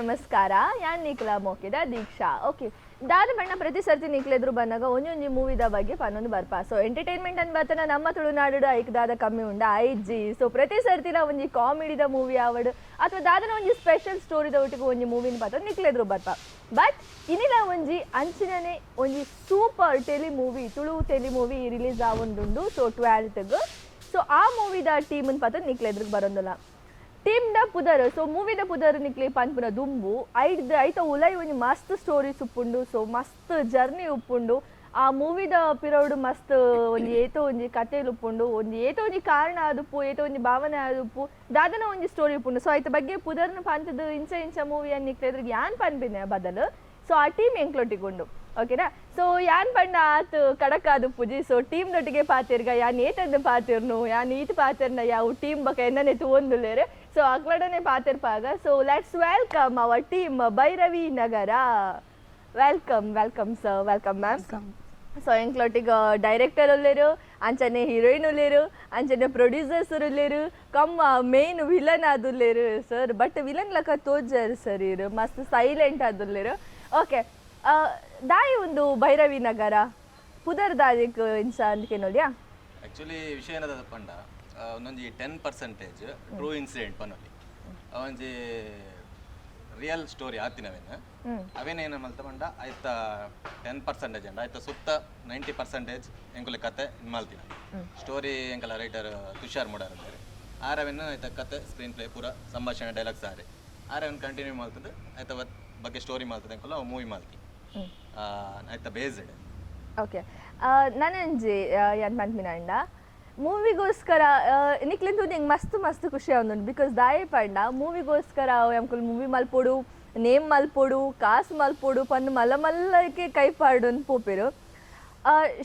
ನಮಸ್ಕಾರ. ಯಾನ್ ನಿಕ್ಲ ಮೋಕೆದ ದೀಕ್ಷಾ. ಓಕೆ, ದಾದ ಬಣ್ಣ ಪ್ರತಿ ಸರ್ತಿ ನಿಕ್ಲೆದ್ರು ಬಂದಾಗ ಒಂಜೊಂಜಿ ಮೂವಿದ ಬಗ್ಗೆ ಪನ್ನೊಂದು ಬರ್ಪ. ಸೊ ಎಂಟರ್ಟೈನ್ಮೆಂಟ್ ಅನ್ ಬರ್ತನ ನಮ್ಮ ತುಳುನಾಡು ಐಕ್ ದಾದ ಕಮ್ಮಿ ಉಂಡ ಐಜಿ. ಸೊ ಪ್ರತಿ ಸರ್ತಿನ ಒಂಜಿ ಕಾಮಿಡಿದ ಮೂವಿ ಆವಡ್ ಅಥವಾ ದಾದನ ಒಂಜಿ ಸ್ಪೆಷಲ್ ಸ್ಟೋರಿದ ಒಟ್ಟಿಗೆ ಒಂಜಿ ಮೂವಿನ ಪತ್ತ ನಿಕ್ಲೆದ್ರು ಬರ್ಪ. ಬಟ್ ಇನಿಲ ಒಂಜಿ ಅಂಚಿನನೆ ಒಂಜಿ super tele movie, Tulu tele movie release ಆವೊಂದುಂಡು. ಸೊ 12ಗ್. ಸೊ ಆ ಮೂವಿದ ಟೀಮನ್ ಪತ್ತ ನಿಕ್ಲೆದ್ರಿಗೆ ಬರೋದಿಲ್ಲ. ಟೀಮ್ ದ ಪುದರ್, ಸೊ ಮೂವಿದ ಪುದರ್ ನಿಕ್ಲೆ ಪನ್ಪುನ ದುಂಬು ಐಡ್ದ್ ಐತ ಉಲೈ ಒಂಜಿ ಮಸ್ತ್ ಸ್ಟೋರೀಸ್ ಉಪ್ಪುಂಡು. ಸೊ ಮಸ್ತ್ ಜರ್ನಿ ಉಪ್ಪುಂಡು. ಆ ಮೂವಿದ ಪಿರವುಡು ಮಸ್ತ್ ಒಂಜಿ ಏತೋ ಒಂಜಿ ಕತೆಲು ಉಪ್ಪುಂಡು, ಒಂಜಿ ಏತೋ ಒಂಜಿ ಕಾರಣ ಆದುಪ್ಪು, ಏತೋ ಒಂಜಿ ಭಾವನೆ ಆದುಪ್ಪು, ದಾದನ ಒಂಜಿ ಸ್ಟೋರಿ ಉಪ್ಪುಂಡು. ಸೊ ಐತ ಬಗ್ಗೆ ಪುದರ್ನ ಪಂತದು ಇಂಚ ಇಂಚ ಮೂವಿ ಅನ್ ನಿಕ್ಲೆದ್ರಿಗೆ ಯಾನ್ ಪನ್ಪಿನ ಬದಲು ಸೊ ಆ ಟೀಮ್ ಎಂಕ್ಲೊಟ್ಟಿಗುಂಡು, ಓಕೆನಾ? ಸೊ ಯಾನ್ ಪಂಡ ಆತ್ ಕಡಕ್ ಆದುಪ್ಪುಜಿ. ಸೊ ಟೀಮ್ ದೊಟ್ಟಿಗೆ ಪಾತಿರ್ಗ. ಯಾನ್ ಏತಂದು ಪಾತಿರ್ನು, ಯಾನ್ ಈತ್ ಪಾತಿರ್ನ ಯಾವ ಟೀಮ್ ಬಕ ಎನ್ನನೆ ತೂವೊಂದುಲ್ಲೇರು. ಸೊ ಅಕ್ಲಡನೆ ಪಾತಿರ್ಪಾಗ. So let's welcome our team, Bhairavi Nagara. Welcome, welcome sir, welcome ma'am. So ಎಂಕ್ಲೊಟ್ಟಿಗೆ director ಉಲ್ಲೇರು, ಅಂಚನೆ ಹೀರೋಯಿನ್ ಉಲ್ಲೇರು, ಅಂಚನೆ ಪ್ರೊಡ್ಯೂಸರ್ಸ್ ಉಲ್ಲೇರು, ಕಮ್ಮ ಮೇನ್ ವಿಲನ್ ಆದುಲ್ಲೇರು ಸರ್. ಬಟ್ ವಿಲನ್ ಲಕ ತೋಜಾರು ಸರ್, ಇರು ಮಸ್ತ್ ಸೈಲೆಂಟ್ ಆದುಲ್ಲೇರು. ಓಕೆ, ದಾಯಿ ಒಂದು ಭೈರವಿ ನಗರ ಪುದರ್ ದಾದಿಕ್ ಇಂಚ ಅಂದ್ಕೆ ನೋಡಿಯಾ? ಆ್ಯಕ್ಚುಲಿ ವಿಷಯ ಏನದ ಪಂಡ, ಒಂದೊಂಜಿ 10% ಟ್ರೂ ಇನ್ಸಿಡೆಂಟ್ ಪನೊಲಿ. ಒಂಜಿ ರಿಯಲ್ ಸ್ಟೋರಿ ಆತಿನವೇನ. ಅವೇನೇನ ಮಲ್ತ ಪಂಡ, ಆಯ್ತ 10% ಅಂಡ ಆಯ್ತ ಸುತ್ತ 90% ಎಂಕುಲೆ ಕತೆ ಮಲ್ತಿನ. ಸ್ಟೋರಿ ಎಂಕಲ ರೈಟರ್ ತುಷಾರ್ ಮುಡಾರ್ ಅಂತಾರೆ. ಆರವೆನ್ ಆಯ್ತ ಕತೆ, ಸ್ಕ್ರೀನ್ ಪ್ಲೇ ಪೂರ, ಸಂಭಾಷಣೆ, ಡೈಲಾಗ್ಸ್ ಆರೆ ಆರವೆನ್ ಕಂಟಿನ್ಯೂ ಮಲ್ತದೆ. ಆಯ್ತ ಬಗ್ಗೆ ಸ್ಟೋರಿ ಮಲ್ತದೆ. ಎಂಕುಲ ಮೂವಿ ಮಲ್ತಿ ಆಯ್ತ ಬೇಸ್ಡ್. ಓಕೆ, ನನಂಜಿ ಯಾನ್ ಪನ್ಪಿನಂಡ, ಮೂವಿಗೋಸ್ಕರ ನಿಕ್ಲೆಂತು ನಿಂಗೆ ಮಸ್ತ್ ಮಸ್ತ್ ಖುಷಿ ಆವೊಂದುಂಡು. Because ದಾಯೆ ಪಂಡ, ಮೂವಿಗೋಸ್ಕರ ಎಂಕುಲು ಮೂವಿ ಮಲ್ಪೊಡು, ನೇಮ್ ಮಲ್ಪೊಡು, ಕಾಸು ಮಲ್ಪೊಡು ಪಂದ್ ಮಲ್ಲ ಮಲ್ಲಕ್ಕೆ ಕೈ ಪಾಡೊಂದು ಪೋಪೆರು.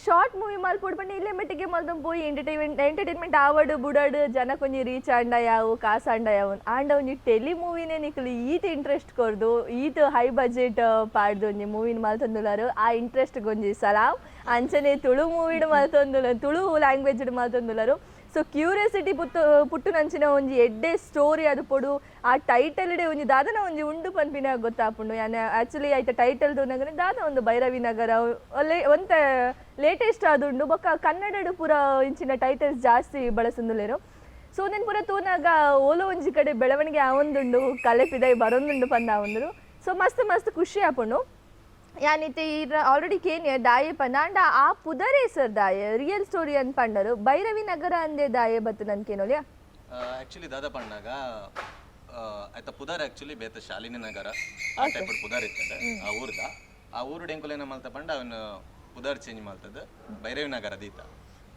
ಶಾರ್ಟ್ ಮೂವಿ ಮಲ್ಪೊಡು ಪಂಡ ಇಲ್ಲೇ ಮೆಟ್ಟಿಗೆ ಮಲ್ತೊಂದು ಪೋಯಿ ಎಂಟರ್ಟೈನ್ಮೆಂಟ್ ಎಂಟರ್ಟೈನ್ಮೆಂಟ್ ಆವಡು ಬುಡಾಡು, ಜನಕ್ಕೆ ಒಂಜಿ ರೀಚ್ ಆಂಡ ಯಾವು, ಕಾಸು ಆಂಡ ಯಾವು. ಆಂಡ ಒಂಜಿ ಟೆಲಿ ಮೂವಿನೇ ನಿಕ್ಲು ಈತ್ ಇಂಟ್ರೆಸ್ಟ್ ಕೊರ್ದು, ಈತ್ ಹೈ ಬಜೆಟ್ ಪಾಡ್ದು ಒಂಜಿ ಮೂವಿನ ಮಲ್ತೊಂದುಲ್ಲಾರು. ಆ ಇಂಟ್ರೆಸ್ಟ್ ಒಂಜಿ ಸಲಾಮ್. ಅಂಚನೆ ತುಳು ಮೂವಿಡ್ ಮಲ್ತೊಂದುಲ್ಲ, ತುಳು ಲ್ಯಾಂಗ್ವೇಜ್ ಮಲ್ತೊಂದುಲ್ಲಾರು. ಸೊ ಕ್ಯೂರಿಯಾಸಿಟಿ ಪುಟ್ಟು ಪುಟ್ಟುನಂಚಿನ ಒಂಜಿ ಎಡ್ಡೆ ಸ್ಟೋರಿ ಅದು ಪೊಡು. ಆ ಟೈಟಲ್ ಒಂಜಿ ದಾದನ ಒಂಜಿ ಉಂಡು ಪನ್ಪಿನ ಗೊತ್ತಾಪುಂಡು. ಯಾನ್ ಆಕ್ಚುಲಿ ಐತ ಟೈಟಲ್ ತೂನಗನೆ ದಾದ ಒಂದು ಭೈರವಿ ನಗರ ಒಲ್ಲೆ ಒಂತೆ ಲೇಟೆಸ್ಟ್ ಆದುಂಡು. ಬೊಕ್ಕ ಕನ್ನಡಡ್ ಪೂರ ಇಂಚಿನ ಟೈಟಲ್ಸ್ ಜಾಸ್ತಿ ಬಳಸೊಂದುಲ್ಲೆರ್. ಸೊ ನೆನ್ ಪೂರ ತೂನಾಗ ಓಲೋ ಒಂಜಿ ಕಡೆ ಬೆಳವಣಿಗೆ ಆವೊಂದುಂಡು, ಕಲೆ ಪಿದೈ ಬರೊಂದುಂಡು ಪಂದ ಆವೊಂದುಂಡು. ಸೊ ಮಸ್ತ್ ಮಸ್ತ್ ಖುಷಿ ಆಪುಂಡು. ಯಾನಿತ್ತೆ ಈರ್ ಆಲ್ರೆಡಿ ಕೇನ್ಯ ದಾಯೆ ಪಂಡ. ಆಂಡ ಆ ಪುದರೇ ಸರ್ ದಾಯೆ? ರಿಯಲ್ ಸ್ಟೋರಿ ಅಂತ ಪಂಡರು, ಭೈರವಿ ನಗರ ಅಂದೆ ದಾಯೆ ಬತ್ತು ನನ್ ಕೇನೋಲಿಯಾ? ಆ್ಯಕ್ಚುಲಿ ದಾದ ಪಂಡಾಗ, ಆಯ್ತ ಪುದರ್ ಆ್ಯಕ್ಚುಲಿ ಬೇತ ಶಾಲಿನಿ ನಗರ ಆ ಟೈಪ್ ಪುದರ್ ಇತ್ತಂಡೆ ಆ ಊರ್ದ. ಆ ಊರು ಎಂಕುಲು ಏನ ಮಲ್ತ ಪಂಡ, ಅವನು ಪುದರ್ ಚೇಂಜ್ ಮಲ್ತದ ಭೈರವಿ ನಗರ ದೀತ.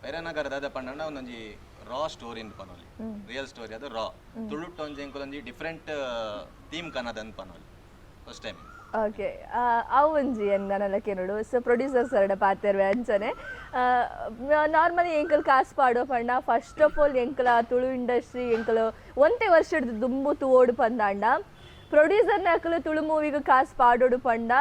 ಭೈರವಿ ನಗರ ದಾದ ಪಂಡ, ಒಂದೊಂಜಿ ರಾ ಸ್ಟೋರಿ ಅಂತ ಪನೊಲಿ. ರಿಯಲ್ ಸ್ಟೋರಿ ಅದು ರಾ. ತುಳುಟ್ಟು ಒಂಜಿ ಎಂಕುಲೊಂಜಿ ಡಿಫ್ರೆಂಟ್ ಥೀಮ್ ಕನದ ಅಂತ ಪನೊಲಿ ಫಸ್ಟ್ ಟೈಮ್. ಓಕೆ, ಅವು ಒಂಜಿ ನನಲ ಕೇನೋಡು. ಸೊ ಪ್ರೊಡ್ಯೂಸರ್ಸ್ ಎರಡ ಪಾತೆರ್ವೆ. ಅಂಚನೆ ನಾರ್ಮಲಿ ಎಂಕಲ್ ಕಾಸು ಪಾಡೋ ಪಂಡ, ಫಸ್ಟ್ ಆಫ್ ಆಲ್ ಎಂಕಲ ತುಳು ಇಂಡಸ್ಟ್ರಿ ಎಂಕಲ್ ಒಂತೆ ವರ್ಷದ ದುಂಬು ತೂವೋಡು ಪಂದಾಂಡ, ಪ್ರೊಡ್ಯೂಸರ್ನಕಲು ತುಳು ಮೂವಿಗೆ ಕಾಸು ಪಾಡೋಡು ಪಂಡ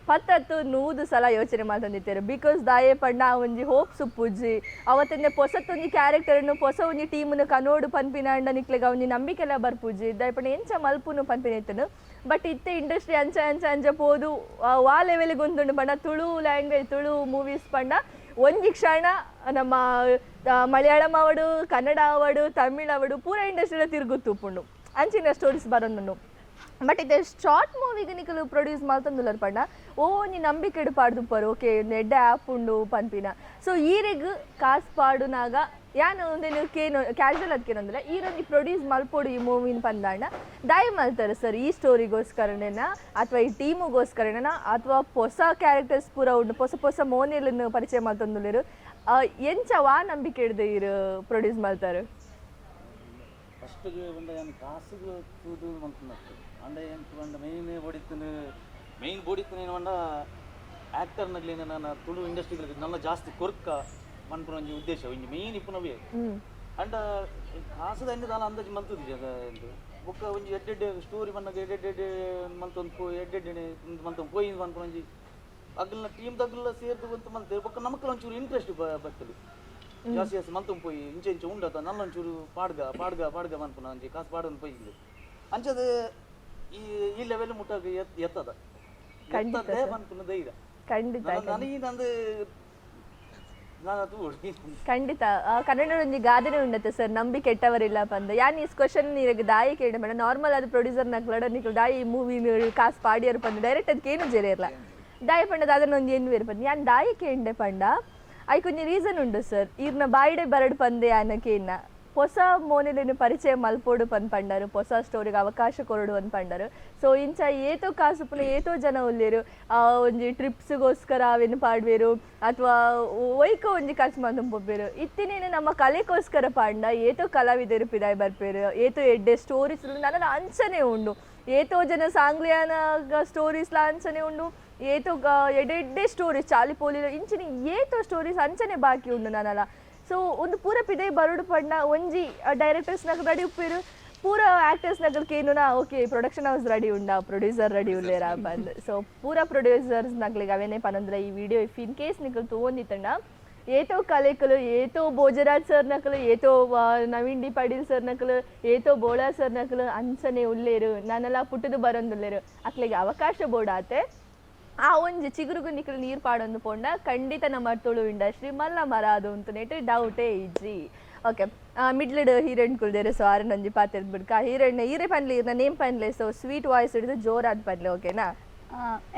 ಪತ್ತತ್ತು ನೂದು ಸಲ ಯೋಚನೆ ಮಲ್ತೊಂದಿತ್ತೆರ್. Because ದಾಯೆ ಪಂಡ, ಒಂಜಿ ಹೋಪ್ಸ್ ಉಪ್ಪುಜಿ. ಅವತ್ತಂದೆ ಪೊಸತ್ತೊಂಜಿ ಕ್ಯಾರೆಕ್ಟರ್ನು ಪೊಸ ಒಂಜಿ ಟೀಮ್ನು ಕನೋಡು ಪನ್ಪಿನ ಅಂಡ ನಿಕ್ಲೆಗ್ ಒಂಜಿ ನಂಬಿಕೆಲ ಬರ್ಪುಜಿ. ದಾಯೆ ಪಂಡ ಎಂಚ ಮಲ್ಪುನು ಪನ್ಪಿನ ಇತ್ತುಂಡು. ಬಟ್ ಇತ್ತೆ ಇಂಡಸ್ಟ್ರಿ ಅಂಚ ಅಂಚ ಅಂಚ ಪೋದು ವಾ ಲೆವೆಲ್ಗೆ ಉಂತುಂಡು ಪಂಡ, ತುಳು ಲ್ಯಾಂಗ್ವೇಜ್, ತುಳು ಮೂವೀಸ್ ಪಂಡ ಒಂಜಿ ಕ್ಷಣ ನಮ್ಮ ಮಲಯಾಳಂ ಆವಡು, ಕನ್ನಡ ಆವಡು, ತಮಿಳ್ ಆವಡು, ಪೂರ ಇಂಡಸ್ಟ್ರಿಲ ತಿರುಗುತ್ತುಪ್ಪುಂಡು. ಅಂಚಿನ ಸ್ಟೋರೀಸ್ ಬರೊಂದುಂಡು. ಬಟ್ ಇತ್ತೆ ಶಾರ್ಟ್ ಮೂವಿಗೆ ನಿಕಲು ಪ್ರೊಡ್ಯೂಸ್ ಮಲ್ತೊಂದುಲ್ಲರ್ ಪಂಡ, ಓ ಒಂಜಿ ನಂಬಿಕೆಡ್ ಪಾಡ್ದುಪ್ಪರು, ಓಕೆ ಎಡ್ಡೆ ಆ್ಯಪ್ ಉಂಡು ಪನ್ಪಿನ. ಸೊ ಈರೆಗ್ ಕಾಸ್ ಪಾಡುನಾಗ, ಯಾನ್ ಒಂದೇನು ಕೇನು ಕ್ಯಾಶುವಲ್ ಅದ್ ಕೇನೊಂದಿಲ್ಲ, ಈರೊಂಜಿ ಪ್ರೊಡ್ಯೂಸ್ ಮಲ್ಪೊಡು ಈ ಮೂವಿನ ಪಂದಾಂಡ ದಾಯ ಮಲ್ತಾರೆ ಸರ್? ಈ ಸ್ಟೋರಿಗೋಸ್ಕರನೇನ ಅಥವಾ ಈ ಟೀಮುಗೋಸ್ಕರನೇನ ಅಥವಾ ಹೊಸ ಕ್ಯಾರೆಕ್ಟರ್ಸ್ ಪೂರ ಉಂಡು, ಹೊಸ ಹೊಸ ಮೋನೆಲನ್ನು ಪರಿಚಯ ಮಲ್ತೊಂದುಲ್ಲೆರ್, ಎಂಚ ವಾ ನಂಬಿಕೆ ಹಿಡ್ದು ಈರ್ ಪ್ರೊಡ್ಯೂಸ್ ಮಲ್ತಾರೆ? ಫಸ್ಟ್ ಪಂಡ ಯಾನ್ ಕಾಸುಗು ತೂದು ಮಲ್ತುನತ್ತು. ಅಂಡ ಎಂಕ್ ಪಂಡ ಮೇಯ್ನ್ ಬೋಡಿತ್ತುನು, ಮೇಯ್ನ್ ಬೋಡಿತ್ತುನು ಏನು ಪಂಡ, ಆ್ಯಕ್ಟರ್ನಗ್ಲೇನ ನಾನು ತುಳು ಇಂಡಸ್ಟ್ರಿಗೆ ನನ್ನ ಜಾಸ್ತಿ ಕೊರ್ಕ ಪನ್ಪುನ ಒಂಜಿ ಉದ್ದೇಶ ಒಂಜಿ ಮೇಯ್ನ್ ಇಪ್ಪುನವೇ. ಅಂಡ ಕಾಸುದ ಎಣ್ಣೆ ದಾಲ ಅಂದಾಜು ಮಲ್ತುದಿಜಿ ಅದ. ಬೊಕ್ಕ ಒಂಜಿ ಎಡ್ಡೆಡ್ಡೆ ಸ್ಟೋರಿ ಪನ್ನಗ ಎಡ್ಡೆಡ್ಡೆ ಎಡ್ಡೆ ಮಲ್ತೊಂದು ಪೋಯಿ, ಎಡ್ಡೆಡ್ಡೆ ಮಲ್ತೊಂದು ಪೋಯಿ ಪನ್ಪುನ ಒಂಜಿ ಅಗಲ್ನ ಟೀಮ್ ದಗ್ಲ ಸೇರ್ದು ಬಂತು ಮಲ್ತೆ. ಬೊಕ್ಕ ನಮಕ್ಲ ಒಂಚೂರು ಇಂಟ್ರೆಸ್ಟ್ ಬರ್ತದೆ. ಜಾಸ್ತಿ ಜಾಸ್ತಿ ಮಲ್ತೊಂದು ಪೋಯಿ, ಇಂಚ ಇಂಚ ಉಂಡತ, ನಲ್ಲ ಒಂಚೂರು ಪಾಡ್ಗ ಪಾಡ್ಗ ಪಾಡ್ಗ ಪನ್ಪುನ ಒಂಜಿ ಕಾಸು ಪಾಡೊಂದು ಪೋಯಿ. ಅಂಚದ ಈ ಈ ಲೆವೆಲ್ ಮುಟ್ಟ ಎತ್ತದ ಎತ್ತದೇ ಪನ್ಪುನ ಧೈರ್ಯ. ಖಂಡಿತ. ನನಗೆ ನಂದು ನಾನು ಅದು. ಖಂಡಿತ. ಕನ್ನಡ ಒಂಜಿ ಗಾದೆನೆ ಉಂಡತೆ ಸರ್, ನಂಬಿ ಕೆಟ್ಟವರಿಲ್ಲ ಪಂದ್. ಯಾನ್ is question ಇರೆಗ್ ದಾಯಿ ಕೇಂಡ ಮೇಡಮ್, ನಾರ್ಮಲ್ ಅದು ಪ್ರೊಡ್ಯೂಸರ್ ನಕ್ಲಡ ನಿಕ್ಲು ದಾಯಿ ಈ ಮೂವಿ ಕಾಸ್ ಪಾಡಿಯರ್ ಪಂದ್ ಡೈರೆಕ್ಟ್ ಅದಕ್ಕೆ ಏನು ಜೆರಿಯರ್ಲ, ದಾಯಿ ಪಂಡ ದಾದನ ಒಂಜಿ ಏನು ಬೇರೆ ಪಂದ್. ಯಾನ್ ದಾಯಿ ಕೇಂಡೆ ಪಂಡ ಐಕೊಂಜಿ ರೀಸನ್ ಉಂಡು ಸರ್. ಈರ್ನ ಬಾಯಿಡೆ ಬರಡ್ ಪಂದೆ ಯಾನ ಕೇನ್ನ. ಹೊಸ ಮೋನೆಲೆನ್ ಪರಿಚಯ ಮಲ್ಪೊಡು ಪಂದ್ ಪಂಡರು, ಹೊಸ ಸ್ಟೋರಿಗೆ ಅವಕಾಶ ಕೊರಡು ಅಂದ್ ಪಂಡರು. ಸೊ ಇಂಚ ಏತೋ ಕಾಸುಪುನ ಏತೋ ಜನ ಉಲ್ಲೇರು. ಒಂಜಿ ಟ್ರಿಪ್ಸ್ಗೋಸ್ಕರ ಅವೇನು ಪಾಡ್ವೇರು ಅಥವಾ ಒಯ್ಕ ಒಂಜಿ ಖರ್ಚು ಮಂತೊಂದು ಪೋಪೆರು. ಇತ್ತಿನೇನು ನಮ್ಮ ಕಲೆಗೋಸ್ಕರ ಪಾಂಡ ಏತೋ ಕಲಾವಿದರು ಪಿದಾಯ್ ಬರ್ಪೇರು, ಏತೋ ಎಡ್ಡೆ ಸ್ಟೋರೀಸ್ ನನ್ನ ಅಂಚನೆ ಉಂಡು. ಏತೋ ಜನ ಸಾಂಗ್ಲಿಯಾನ ಸ್ಟೋರೀಸ್ಲ ಅಂಚನೆ ಉಂಡು. ಏತೋ ಎಡ್ಡೆ ಎಡ್ಡೆ ಸ್ಟೋರೀಸ್ ಚಾಲಿ ಪೋಲಿ ಇಂಚಿನ ಏತೋ ಸ್ಟೋರೀಸ್ ಅಂಚನೆ ಬಾಕಿ ಉಂಡು ನಾನಲ್ಲ. ಸೊ ಒಂದು ಪೂರ ಪಿದೈ ಬರೋಡು ಪಂಡ ಒಂಜಿ ಡೈರೆಕ್ಟರ್ಸ್ ನಗ ರೆಡಿ ಉಪ್ಪೇರು, ಪೂರ ಆಕ್ಟರ್ಸ್ ನಗಲ್ ಕೇನುನಾ ಓಕೆ ಪ್ರೊಡಕ್ಷನ್ ಹೌಸ್ ರೆಡಿ ಉಂಡಾ, ಪ್ರೊಡ್ಯೂಸರ್ ರೆಡಿ ಉಲ್ಲೇರಾ ಬಂದ್. ಸೊ ಪೂರ ಪ್ರೊಡ್ಯೂಸರ್ಸ್ ನಗ್ಲಿಗೆ ಅವೇನೇ ಪನಂದ್ರೆ ಈ ವಿಡಿಯೋ if in case ನಿಕಲ್ ತೋಂದಿತ್ತಂಡ ಏತೋ ಕಲೆಕಲು, ಏತೋ ಭೋಜರಾಜ್ ಸರ್ ನಕಲು, ಏತೋ ನವೀನ್ ಡಿ ಪಾಟೀಲ್ ಸರ್ ನಕಲು, ಏತೋ ಬೋಳಾ ಸರ್ ನಕಲು ಅಂಚನೆ ಉಲ್ಲೇರು, ನಾನೆಲ್ಲ ಪುಟ್ಟದು ಬರೋಂದುಲ್ಲೇರು. ಅಕ್ಲಿಗೆ ಅವಕಾಶ ಬೋಡಾತೆ. ಆ ಒಂಜಿ ಚಿಗುರುಗು ನಿಕಲ್ ನೀರು ಪಾಡೊಂದು ಪೋಂಡ ಖಂಡಿತ ನಮ್ಮ ತುಳು ಇಂಡಸ್ಟ್ರಿ ಮಲ್ಲ ಮರ ಅದು ಅಂತ ಡೌಟೇ ಇಜ್ಜಿ. ಓಕೆ, ಮಿಡ್ಲ್ಡ್ ಹೀರೋಯಿನ್ ಕುಲ್ದೇರು. ಸೊ ಆರನ್ ಒಂಜಿ ಪಾತೆರ್ದ್ ಬಿಡ್ಕ. ಹೀರೋಯಿನ್ ಹೀರೆ ಪನ್ಲೆ, ಇರ್ನ ನೇಮ್ ಪನ್ಲೆ. ಸೊ ಸ್ವೀಟ್ ವಾಯ್ಸ್ ಹಿಡಿದು ಜೋರಾದ್ ಪನ್ಲೆ, ಓಕೆನಾ?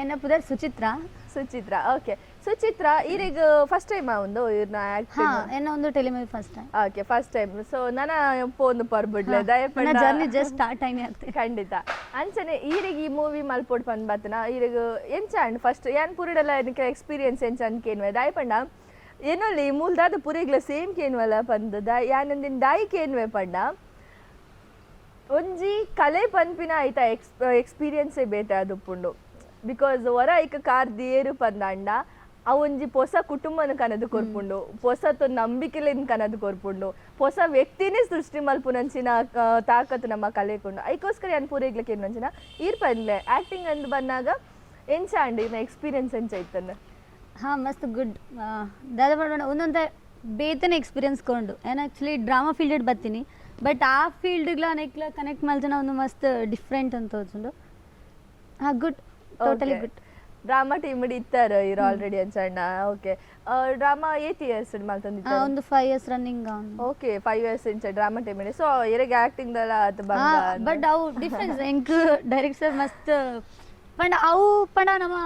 ಎನ್ನ ಪುದರ್ ಸುಚಿತ್ರ. ಸುಚಿತ್ರ, ಓಕೆ. ಸುಚಿತ್ರ, ಈರೆಗ್ ಫಸ್ಟ್ ಟೈಮ್ ಒಂದು ಇರ್ನ ಆಕ್ಟಿಂಗ್? ಎನ್ನ ಒಂದು telemovie first time. Okay, first time. So ನನ ಪೋನು ಪರ್ಬಿಡ್ಲೆ ದಯಪಂಡ. ಜರ್ನಿ ಜಸ್ಟ್ ಸ್ಟಾರ್ಟ್ ಆಯ್ನಿ ಆಗ್ತದೆ. ಖಂಡಿತ. ಅಂಚನೆ ಈರೆಗ್ ಈ ಮೂವಿ ಮಲ್ಪೊಡು ಪಂದ್ ಬತ್ತನ ಈರೆಗ್ ಎಂಚ ಅಂಡ್ ಫಸ್ಟ್ ಯಾನ್ ಪುರಿಡಲ ಎನಕ್ಕೆ ಎಕ್ಸ್ಪೀರಿಯನ್ಸ್ ಎಂಚ ಅಂದ್ ಕೇನ್ವೆ. ದಾಯಪಂಡ ಏನೊಲ್ಲಿ ಮೂಲದಾದ ಪುರಿಗ್ಲ ಸೇಮ್ ಕೇನ್ವಲ್ಲ ಪಂದ್ ದಾ ಯಾನಂದಿನ ದಾಯಿ ಕೇನ್ವೆ ಪಂಡ, ಒಂಜಿ ಕಲೆ ಪನ್ಪಿನ ಐತ ಎಕ್ಸ್ಪೀರಿಯನ್ಸೇ ಬೇತೆ ಅದುಪ್ಪುಂಡು. Because ಒರ ಐಕ ಕಾರ್ ದಿಯೇರು ಪಂದಾಂಡ ಆ ಒಂಜಿ ಪೊಸ ಕುಟುಂಬನ ಕನದು ಕೊರ್ಪುಂಡು, ಪೊಸ ನಂಬಿಕೆಲೆನ್ ಕನದು ಕೊರ್ಪುಂಡು, ಪೊಸ ವ್ಯಕ್ತಿನೇ ಸೃಷ್ಟಿ ಮಲ್ಪುನಂಚಿನ ತಾಕತ್ತು ನಮ್ಮ ಕಲೆಕೊಂಡು. ಐಕೋಸ್ಕರ ಯಾನ್ ಪೂರೈಗ್ಲಕ್ಕೆ ಏನಂಚಿನ ಈರ್ ಪನ್ಲೆ, ಆಕ್ಟಿಂಗ್ ಅಂದ್ ಬಂದಾಗ ಎಂಚ ಅಂಡ್ ಇನ್ನ ಎಕ್ಸ್ಪೀರಿಯನ್ಸ್ ಎಂಚ ಇತ್ತಂದ? ಮಸ್ತ್ ಗುಡ್. ದಾದ ಪಂಡ ಒಂದೊಂದು ಬೇತನೆ ಎಕ್ಸ್ಪೀರಿಯನ್ಸ್ ಕೊಂಡು. ನಾನು ಆ್ಯಕ್ಚುಲಿ ಡ್ರಾಮಾ ಫೀಲ್ಡ್ ಬರ್ತೀನಿ, ಬಟ್ ಆ ಫೀಲ್ಡ್ಗ್ಲ ಅನೇಕ್ಲ ಕನೆಕ್ಟ್ ಮಲ್ತನ ಒಂದು ಮಸ್ತ್ ಡಿಫ್ರೆಂಟ್ ಅಂತ ತೋಜುಂಡು. Good, totally good. Drama team ಇತ್ತಾರೆ ಇರು ಆಲ್ರೆಡಿ ಅಂಚಣ್ಣ. ಓಕೆ, ಡ್ರಾಮಾ ಏತ್ ಇಯರ್ಸ್ ಮಲ್ತೊಂದಿತ್ತಾರೆ? ಒಂದು 5 ಇಯರ್ಸ್ ರನ್ನಿಂಗ್. ಓಕೆ, 5 ಇಯರ್ಸ್ ಇಂಚ ಡ್ರಾಮಾ ಟೀಮ್. ಸೊ ಇರೆಗ್ ಆಕ್ಟಿಂಗ್ ದಲ ಆತ್ ಬಂಗ? ಬಟ್ ಅವು ಡಿಫ್ರೆನ್ಸ್ ಎಂಕ್ ಡೈರೆಕ್ಟರ್ ಮಸ್ತ್ ಪಂಡ ಅವು ಪಂಡ ನಮ್ಮ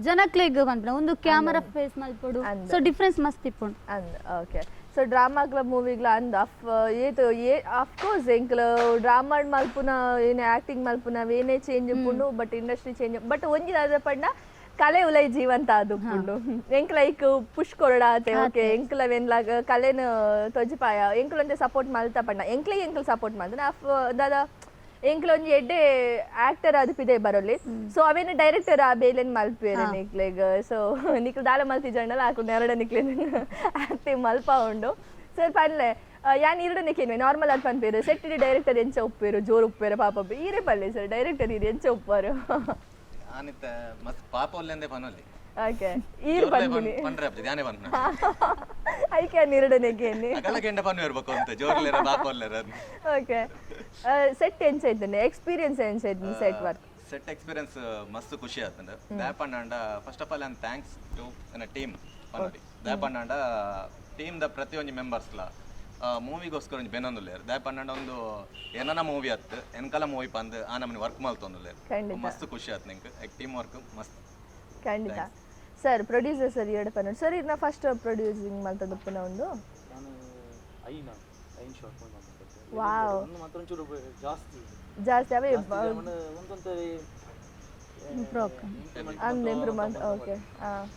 ಜನಕ್ಲೆಗ್ ಪನ್ಪಿನ ಒಂದು ಕ್ಯಾಮರಾ ಫೇಸ್ ಮಲ್ಪೊಡು. ಅಂದ್. ಸೊ ಡಿಫ್ರೆನ್ಸ್ ಮಸ್ತ್ ಇಪ್ಪುಂಡು. ಅಂದ್, ಓಕೆ. ಸೊ ಡ್ರಾಮಾಗ್ಲ ಮೂವಿಗ್ಲ ಅಂದ್ ಅಫ್ ಏತ್ ಏ ಅಫ್ಕೋರ್ಸ್ ಎಂಕ್ಲ ಡ್ರಾಮಾ ಮಲ್ಪುನ ಏನೇ ಆಕ್ಟಿಂಗ್ ಮಲ್ಪುನ ಏನೇ ಚೇಂಜ್ ಉಪ್ಪುಂಡು, ಬಟ್ ಇಂಡಸ್ಟ್ರಿ ಚೇಂಜ್, ಬಟ್ ಒಂಜಿ ದಾದ ಪಂಡ ಕಲೆ ಉಲೈ ಜೀವಂತ ಅದು ಉಪ್ಪುಂಡು. ಎಂಕ್ ಲೈಕ್ ಪುಷ್ ಕೊರಡಾತೆ. ಓಕೆ, ಎಂಕ್ಲ ವೆನ್ಲಾಗ ಕಲೆನ್ ತೊಜಿಪಾಯ ಎಂಕ್ಲ ಒಂತೆ ಸಪೋರ್ಟ್ ಮಲ್ತ ಪಂಡ ಎಂಕ್ಲಿಗೆ ಎಂಕ್ಲ ಸಪೋರ್ಟ್ ಮಲ್ತ ಅಫ್ ದಾದ ಎಂಕ್ಲ ಒಂಜಿ ಎಡ್ಡೆ ಆಕ್ಟರ್ ಅದು ಪಿದೆ ಬರೋಲಿ. ಸೊ ಅವೇನು ಡೈರೆಕ್ಟರ್ ಆ ಬೇಲೆನ್ ಮಲ್ಪೇರೆ ನಿಕ್ಲೆಗ್. ಸೊ ನಿಕ್ಲು ದಾಲ ಮಲ್ತಿ ಜಂಡಲ ಹಾಕೊಂಡು ಎರಡು ನಿಕ್ಲೆ ಆಕ್ಟಿಂಗ್ ಮಲ್ಪ ಉಂಡು. ಸರ್ ಪನ್ಲೆ, ಯಾನ್ ಇರಡನೆ ಕೇನ್ವೆ. ನಾರ್ಮಲ್ ಆದ್ ಪನ್ಪೇರು ಸೆಟ್ ಡೈರೆಕ್ಟರ್ ಎಂಚ ಉಪ್ಪೇರು, ಜೋರು ಉಪ್ಪೇರು ಪಾಪ. ಈರೇ ಪಲ್ಲೆ ಸರ್, ಡೈರೆಕ್ಟರ್ ಈರ್ ಎಂಚ ಉಪ್ಪಾರು? ಆನಿತ್ತ ಮಸ್ತ್ ಪಾಪ ಒಲ್ಲೆಂದೆ ಪನೊಲಿ. ಓಕೆ, ಈರ್ ಪನ್ಪಿನಿ. ಪನ್ರೆ ಅಪ್ಪ ಧ್ಯಾನೆ ಪನ್ಪುನ. ಐಕೆ ಇರಡನೆ ಕೇನಿ. ಅಗಲ ಕೆಂಡ ಪನ್ವೆ ಇರ್ಬೇಕು ಅಂತ ಜೋರ್ಲೆರ ಪಾಪ ಒಲ್ಲೆರ. ಓಕೆ, ಸೆಟ್ ಎಂಚ ಇದ್ದೇನೆ, ಎಕ್ಸ್ಪೀರಿಯನ್ಸ್ ಎಂಚ ಇದ್ದೀನಿ ಸೆಟ್ ವರ್ಕ್? ಸೆಟ್ ಎಕ್ಸ್ಪೀರಿಯನ್ಸ್ ಮಸ್ತ್ ಖುಷಿ ಆತಂಡ. ದಾಪಂಡ ಫಸ್ಟ್ ಆಫ್ ಆಲ್ ನಾನು thanks to ನನ್ನ ಟೀಮ್ ಪನೊಲಿ. ದಾಪಂಡ ಟೀಮ್ ದ ಪ್ರತಿಯೊಂಜಿ ಮೆಂಬರ್ಸ್ಲ ಮೂವಿಗೋಸ್ಕರ ಒಂಜಿ ಬೆನೊಂದುಲ್ಲೇರ್. ದಾಪಂಡ ಒಂದು ಏನನ ಮೂವಿ ಅತ್ತು ಎನ್ಕಲ ಮೂವಿ ಪಂದ್ ಆ ನಮ್ಮನೆ ವರ್ಕ್ ಮಲ್ತೊಂದುಲ್ಲೇರ್. ಮಸ್ತ್ ಖುಷಿ ಆತ್ ನಿಂಕ್ ಟೀಮ್ ವರ್ಕ್ ಮಸ್ತ್. ಖಂಡಿತ ಸರ್. ಪ್ರೊಡ್ಯೂಸರ್ ಸರ್, ಎರಡು ಪನ್ನೊಂದು ಸರ್, ಇದನ್ನ ಫಸ್ಟ್ ಪ್ರೊಡ್ಯೂಸಿಂಗ್ ಮಲ್ತದಪ್ಪುನ ಒಂದು? ನಾನು ಐನ ಐನ್ ಶಾರ್ಟ್ ಮೂವಿ. ಒಂದು ಮಾತ್ರ ಒಂಚೂರು ಜಾಸ್ತಿ. ಜಾಸ್ತಿ ಅವೇ. ಒಂದೊಂದು ಅಂದ್ ಇಂಪ್ರೂವ್ಮೆಂಟ್. ಓಕೆ, ಹಾಂ,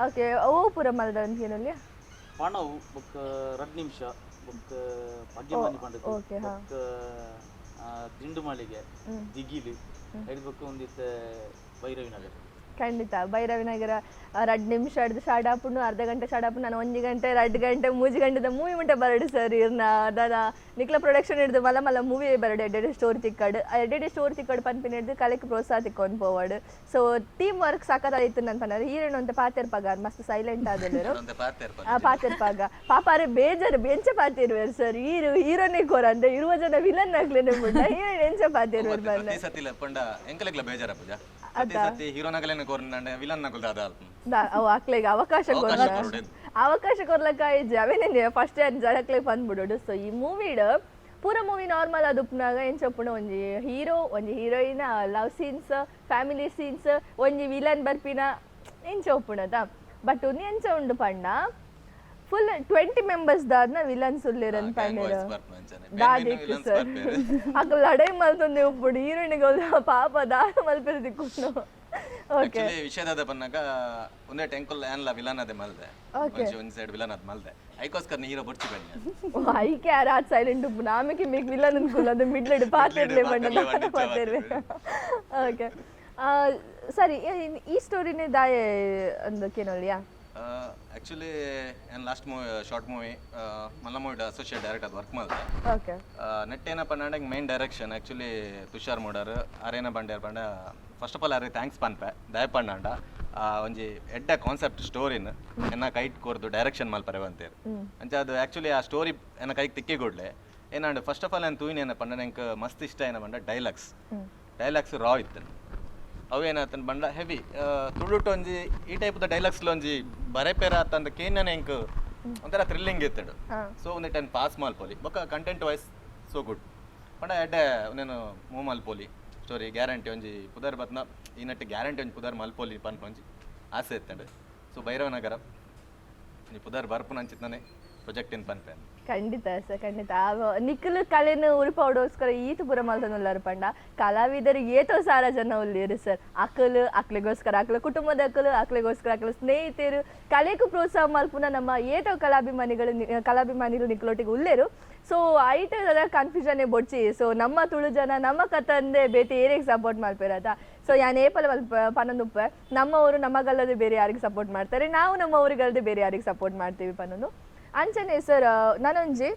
ಓಕೆ. ಓ ಪೂರ ಮಲ್ದ ಅಂತ ಪಣವು ಬೊಕ್ಕ ರಡ್ಡ್ ನಿಮಿಷ ಬೊಕ್ಕ ಪಗ್ಗೆಮಾನಿ ಪಂಡತಿ. ಓಕೆ, ಹಾ. ಬೊಕ್ಕ ದಿಂಡು ಮಾಳಿಗೆ, ದಿಗಿಲು ಐದು ಬೊಕ್ಕ ಒಂದಿತ್ತೆ ಭೈರವಿ ನಗರ. ಖಂಡಿತ ಭೈರವಿನಗರ ರಡ್ಡ್ ನಿಮಿಷ ಅಡ್ದು ಶಾಡ್ ಆಪುಂಡು, ಅರ್ಧ ಗಂಟೆ ಶಾಡ್ ಆಪುಂಡು. ನಾನು 1 ಗಂಟೆ, 2 ಗಂಟೆ, 3 ಗಂಟೆದ ಮೂವಿ ಮುಟ್ಟ ಬರಡು ಸರ್. ಇರ್ನ ದಾದ ನಿಕ್ಲ ಪ್ರೊಡಕ್ಷನ್ ಹಿಡ್ದು ಮಲ್ಲ ಮಲ್ಲ ಮೂವಿ ಬರಡು. ಎಡ್ಡೆಡೆ ಸ್ಟೋರಿ ತಿಕ್ಕಡು, ಎಡ್ಡೆಡೆ ಸ್ಟೋರಿ ತಿಕ್ಕಡು ಪನ್ಪಿನ ಹಿಡ್ದು ಕಲೆಕ್ ಪ್ರೋತ್ಸಾಹ ತಿಕ್ಕೊಂಡು ಪೋವಡು. ಸೊ ಟೀಮ್ ವರ್ಕ್ ಸಖತ್ತಾಗಿತ್ತು ನನ್ನ ಪನ್ನರು. ಹೀರೋಯಿನ್ ಅಂತ ಪಾತೆರ್ಪಾಗ ಮಸ್ತ್ ಸೈಲೆಂಟ್ ಆದಲ್ಲರು. ಒಂತೆ ಪಾತೆರ್ಪ. ಆ ಪಾತೆರ್ಪಾಗ ಪಾಪ ಅರೆ ಬೇಜಾರು. ಎಂಚ ಪಾತಿರುವೆರ್ ಸರ್? ಹೀರೋ ಹೀರೋನೇ ಕೋರ ಅಂತ ಇರುವ ಜನ ವಿಲನ್ ಆಗ್ಲೇನೆ ಮುಟ್ಟ ಹೀರೋಯಿನ್ ಎಂಚ ಪಾತಿರುವೆರ್ ಬಂದ? ಪ್ರತಿ ಸತಿ ಲೆಪ್ಪಂಡ ಎಂಕಲೆಗ್ಲ ಬೇಜಾರಪ್ಪುಜ. ಪ್ರತಿ ಸತಿ ಹೀರೋನಗಲೇನೆ ಕೋರ್ನಂಡ ವಿಲನ್ ನಕುಲ್ ದಾದ ಅಲ್ಪ. ಅವು ಅಕ್ಲೆಗ್ ಅವಕಾಶ ಅವಕಾಶ ಕೊರ್ಲ. ಕೊರೊಡು. ಅವಕಾಶ ಕೊರ್ಲಕ್ಕ ಇಜ್ಜಿ. ಅವೇನೇ ಫಸ್ಟ್ ಜನಕ್ಲೆ ಬಂದ್ಬಿಡೋಡು. ಸೊ ಈ ಮೂವಿಡ್ ಪೂರ ಮೂವಿ ನಾರ್ಮಲ್ ಅದು ಉಪ್ಪುನಾಗ ಎಂಚ ಉಪ್ಪುಂಡು, ಒಂಜಿ ಹೀರೋ, ಒಂಜಿ heroine, love scenes, family scenes, ಒಂಜಿ ವಿಲನ್ ಬರ್ಪಿನ ಎಂಚ ಉಪ್ಪುಂಡದ. ಬಟ್ ಉಂದು ಎಂಚ ಉಂಡು ಪಂಡ, ಫುಲ್ 20 ಮೆಂಬರ್ಸ್ ದಾದ್ನ ವಿಲನ್ಸ್ ಉಲ್ಲೇರನ್ ಪಂಡೆರ್. ದಾದಿಕ್ ಸರ್, ಅಕುಲು ಲಡೈ ಮಲ್ತೊಂದೆ ಉಪ್ಪುಡು. ಹೀರೋಯಿನ್ಗೆ ಪಾಪ ದಾದ ಮಲ್ಪೆರೆ ತಿಕ್ಕುಂಡು. ಓಕೆ. ಆಕ್ಚುಲಿ ವಿಷಯದಾದ ಪನ್ನಾಗ ಒಂದೇ ಟೆಂಕುಲ್ ಏನ್ಲ ವಿಲನ್ ಅದೇ ಮಲ್ದೆ. ಒಂಜಿ ಒಂಜಿ ಸೈಡ್ ವಿಲನ್ ಅದ್ ಮಲ್ದೆ. ಐಕೋಸ್ಕರ ಹೀರೋ ಬೊಡ್ಚಿ ಬನ್ನಿ. ಐಕೆ ಯಾರು ಸೈಲೆಂಟ್ ಉಪ್ಪು ಆಮೇಲೆ ಮೇಕ್ ವಿಲನ್ ಅನ್ಕುಲ್ಲ ಅದು ಮಿಡ್ಲೆಡ್ ಪಾತಿರ್ಲೆ ಬಣ್ಣ ಪಾತಿರ್ಲೆ. ಓಕೆ, ಸರಿ, ಈ ಸ್ಟೋರಿನೇ ದಾಯೆ ಅಂದು ಕೇನೋಲಿಯಾ? ಆಕ್ಚುಲಿ ಏನ್ ಲಾಸ್ಟ್ ಮೂವಿ, ಶಾರ್ಟ್ ಮೂವಿ, ಮಲ್ಲ ಮೂವಿ ಅಸೋಸಿಯೇಟ್ ಡೈರೆಕ್ಟರ್ ಅದು ವರ್ಕ್ ಮಲ್ದೆ. ನೆಟ್ ಏನಪ್ಪ ಪಂಡ, ಮೇನ್ ಡೈರೆಕ್ಷನ್ ಆಕ್ಚುಲಿ ತುಷಾರ್ ಮೂಡರ್ ಅರೇನ ಬಂಡೇರ್ ಪಂಡ, ಫಸ್ಟ್ ಆಫ್ ಆಲ್ ಅರೆ thanks ಪನ್ಪೆ. ದಯ ಪಂಡಾಂಡ ಒಂಜಿ ಎಡ್ಡ ಕಾನ್ಸೆಪ್ಟ್ ಸ್ಟೋರಿನ್ ಎನ್ನ ಕೈಟ್ ಕೊರ್ದು ಡೈರೆಕ್ಷನ್ ಮಲ್ಪರೆ ಬಂತೇರು. ಅಂಚ ಅದು ಆಕ್ಚುಲಿ ಆ ಸ್ಟೋರಿ ಎನ್ನ ಕೈಗೆ ತಿಕ್ಕಿ ಕೂಡ್ಲೆ ಏನಾಂಡ್, ಫಸ್ಟ್ ಆಫ್ ಆಲ್ ನಾನು ತೂಯಿನ ಏನ ಪಂಡ, ನಂಗೆ ಮಸ್ತ್ ಇಷ್ಟ ಏನ ಪಂಡ ಡೈಲಾಗ್ಸ್. ಡೈಲಾಗ್ಸ್ ರಾ ಇತ್ತು. ಅವು ಏನಾತನ್ ಬಂಡ ಹೆವಿ ತುಳುಟು ಒಂಜಿ ಈ ಟೈಪ್ದ ಡೈಲಾಗ್ಸ್ ಒಂಜಿ ಬರೆಪೇರ ಆತಂದ ಕೇನ ಎಂಕ್ ಒಂಥರ ಥ್ರಿಲ್ಲಿಂಗ್ ಇತ್ತಡು. ಸೊ ಒಂದು 10 ಪಾಸ್ ಮಲ್ಪೊಲಿ. ಬೊಕ್ಕ ಕಂಟೆಂಟ್ ವೈಸ್ ಸೋ ಗುಡ್ ಪಂಡ ಎಡ್ಡೆ ಒಂದೇನು ಮೂವ್ ಮಲ್ಪೊಲಿ. ಸ್ಟೋರಿ ಗ್ಯಾರಂಟಿ ಒಂಜಿ ಪುದರ್ ಬತ್ನ ಈ ನಟ್ಟು ಗ್ಯಾರಂಟಿ ಒಂಜಿ ಪುದರ್ ಮಲ್ಪೊಲಿ ಪನ್ಪ ಒಂಜಿ ಆಸೆ ಇತ್ತಂಡು. ಸೊ ಭೈರವನಗರ ಒಂಜಿ ಪುದರ್ ಬರ್ಪುನ ಅಂಚಿತ್ತನೆ ಪ್ರೊಜೆಕ್ಟ್ ಇನ್ ಪನ್ಪೆ. ಖಂಡಿತ ಸರ್, ಖಂಡಿತ. ನಿಖಿಲ್ ಕಲೆನ ಉರಿಪಾವಡೋಸ್ಕರ ಈತ ಪೂರ ಮಲ್ತೊಂದುಲ್ಲಾರ್ ಪಂಡ, ಕಲಾವಿದರು ಏತೋ ಸಾರ ಜನ ಉಲ್ಲೇರು ಸರ್. ಅಕಲ್ ಅಕ್ಲೆಗೋಸ್ಕರ ಅಕ್ಲ ಕುಟುಂಬದ ಅಕಲು, ಅಕ್ಲೆಗೋಸ್ಕರ ಅಕ್ಲ ಸ್ನೇಹಿತರು, ಕಲೆಗೂ ಪ್ರೋತ್ಸಾಹ ಮಲ್ಪುನ ನಮ್ಮ ಏತೋ ಕಲಾಭಿಮಾನಿಗಳು ಕಲಾಭಿಮಾನಿಗಳು ನಿಕ್ಲೊಟ್ಟಿಗೆ ಉಲ್ಲೇರು. ಸೊ ಐಟ್ ಕನ್ಫ್ಯೂಷನ್ ಬೊಡ್ಚಿ. ಸೊ ನಮ್ಮ ತುಳು ಜನ ನಮ್ಮ ಕತ್ತಂದೆ ಬೇತೆ ಏರಿಗೆ ಸಪೋರ್ಟ್ ಮಲ್ಪೆರಾತ. ಸೊ ಯಾನ್ ಏಪಲ ಮಲ್ಪ ಪನ್ನೊಂದುಪ್ಪೆ, ನಮ್ಮವರು ನಮಗಲ್ಲದೆ ಬೇರೆ ಯಾರಿಗೆ ಸಪೋರ್ಟ್ ಮಾಡ್ತಾರೆ, ನಾವು ನಮ್ಮವರಿಗಲ್ಲದೆ ಬೇರೆ ಯಾರಿಗೆ ಸಪೋರ್ಟ್ ಮಾಡ್ತೀವಿ ಪನ್ನೊಂದು. ಅಂಚನೆ ಸರ್, ನಾನೊಂಜಿ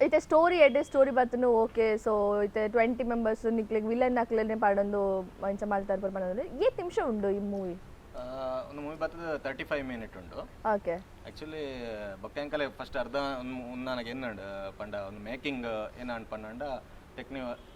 ಇತ್ತೆ ಸ್ಟೋರಿ ಎಡ್ಡೆ ಸ್ಟೋರಿ ಬತ್ತನು. ಓಕೆ, ಸೊ ಇತ್ತೆ 20 ಮೆಂಬರ್ಸ್ ನಿಕ್ಲೆಗ್ ವಿಲನ್ ಅಕ್ಲೆನೆ ಪಾಡೊಂದು ಅಂಚ ಮಲ್ತಾರ್ ಪನ್ನೊಂದು. ಏತ್ ನಿಮಿಷ ಉಂಡು ಈ ಮೂವಿ? ಒಂದು ಮೂವಿ ಬರ್ತದೆ, 35 ಮಿನಿಟ್ ಉಂಡು. ಆಕ್ಚುಲಿ ಬೊಕ್ಕ ಫಸ್ಟ್ ಅರ್ಧ ನನಗೆ ಎನ್ನಂಡು ಪಂಡ, ಒಂದು ಮೇಕಿಂಗ್ ಏನಾಂಡ್ ಪಂಡ,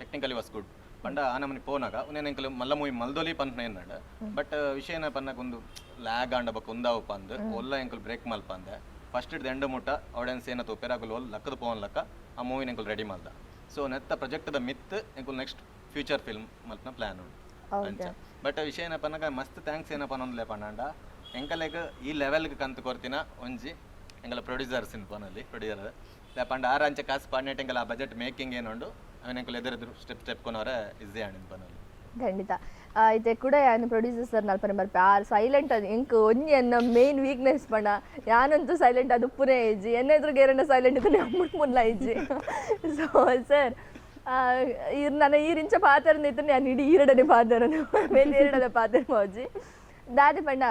ಟೆಕ್ನಿಕಲಿ ವಾಸ್ ಗುಡ್ ಪಂಡ. ಆ ನಮನಿ ಪೋನಾಗ ಉನೇನ ಎಂಕಲ್ ಮಲ್ಲ ಮೂವಿ ಮಲ್ದೊಲಿ ಪಂತ ಎನ್ನಂಡು. ಬಟ್ ವಿಷಯ ಏನ ಪನ್ನಕ, ಒಂದು ಲ್ಯಾಗ್ ಆಂಡ ಬೊಕ್ಕ ಉಂದಾವು ಪಂದ್ ಒಲ್ಲ ಎಂಕಲ್ ಬ್ರೇಕ್ ಮಲ್ಪಂದೆ ಫಸ್ಟ್ ಹಿಡ್ದು ಎಂಡ್ ಮುಟ್ಟ ಆಡಿಯನ್ಸ್ ಏನ ತೂಪೆರ್ ಅಕುಲು ಒಲ್ ಲಕ್ಕದ ಪೋನ್ ಲಕ್ಕ ಆ ಮೂವಿನ ಎಂಕುಲು ರೆಡಿ ಮಲ್ದ. ಸೊ ನೆತ್ತ ಪ್ರೊಜೆಕ್ಟ್ದ ಮಿತ್ ಎಂಕುಲು ನೆಕ್ಸ್ಟ್ ಫ್ಯೂಚರ್ ಫಿಲ್ಮ್ ಮಲ್ಪನ ಪ್ಲಾನ್ ಉಂಡು ಅಂಚ. ಬಟ್ ವಿಷಯ ಏನಪ್ಪ ಪನ್ನಗ, ಮಸ್ತ್ thanks ಏನಪ್ಪ ಅನ್ನೊಂದ್ಲೆ ಪಂಡ, ಎಂಕಲೆಗ್ ಈ ಲೆವೆಲ್ಗೆ ಕಂತು ಕೊರ್ತಿನ ಒಂಜಿ ಎಂಕಲ ಪ್ರೊಡ್ಯೂಸರ್ಸ್ ಇನ್ ಪನಲ್ಲಿ ಪ್ರೊಡ್ಯೂಸರ್ ಪಂಡ, ಆರು ಅಂಚೆ ಕಾಸು ಪಾಡ್ನೆಟ್ ಎಂಕಲ ಆ ಬಜೆಟ್ ಮೇಕಿಂಗ್ ಏನುಂಡು ಅವನ ಎಂಕಲ್ ಎದುರೆದುರು ಸ್ಟೆಪ್ ಸ್ಟೆಪ್ ಕೊನವರೆ ಈಸಿ ಆಂಡ್ ಪನಲ್ಲಿ. ಖಂಡಿತ. ಇತ್ತೆ ಕೂಡ ಯಾನ್ ಪ್ರೊಡ್ಯೂಸರ್ ಸರ್ ನಲ್ಪನೆ ಬರ್ಪೆ. ಆರ್ ಸೈಲೆಂಟ್ ಅದು ಎಂಕ್ ಒಂಜಿ ಎನ್ನ ಮೇನ್ ವೀಕ್ನೆಸ್ ಪಂಡ, ಯಾನಂತೂ ಸೈಲೆಂಟ್ ಅದು ಉಪ್ಪುನೇ ಇಜ್ಜಿ. ಎನ್ನ ಎದುರುಗೆ ಏರಣ್ಣ ಸೈಲೆಂಟ್ ಇದ್ದು ಅಮ್ಮನ ಮುಲ್ಲ ಇಜ್ಜಿ. ಸೊ ಸರ್, ಇರ್ ನನ್ನ ಈರಿಂಚ ಪಾತ್ರ ಇತ್ತು, ನಾನು ಇಡೀ ಈರಡನೆ ಪಾತ್ರ ಮೇಲೆ ಈರಡನೆ ಪಾತ್ರ ಮೌಜಿ. ದಾದೆ ಪಂಡ,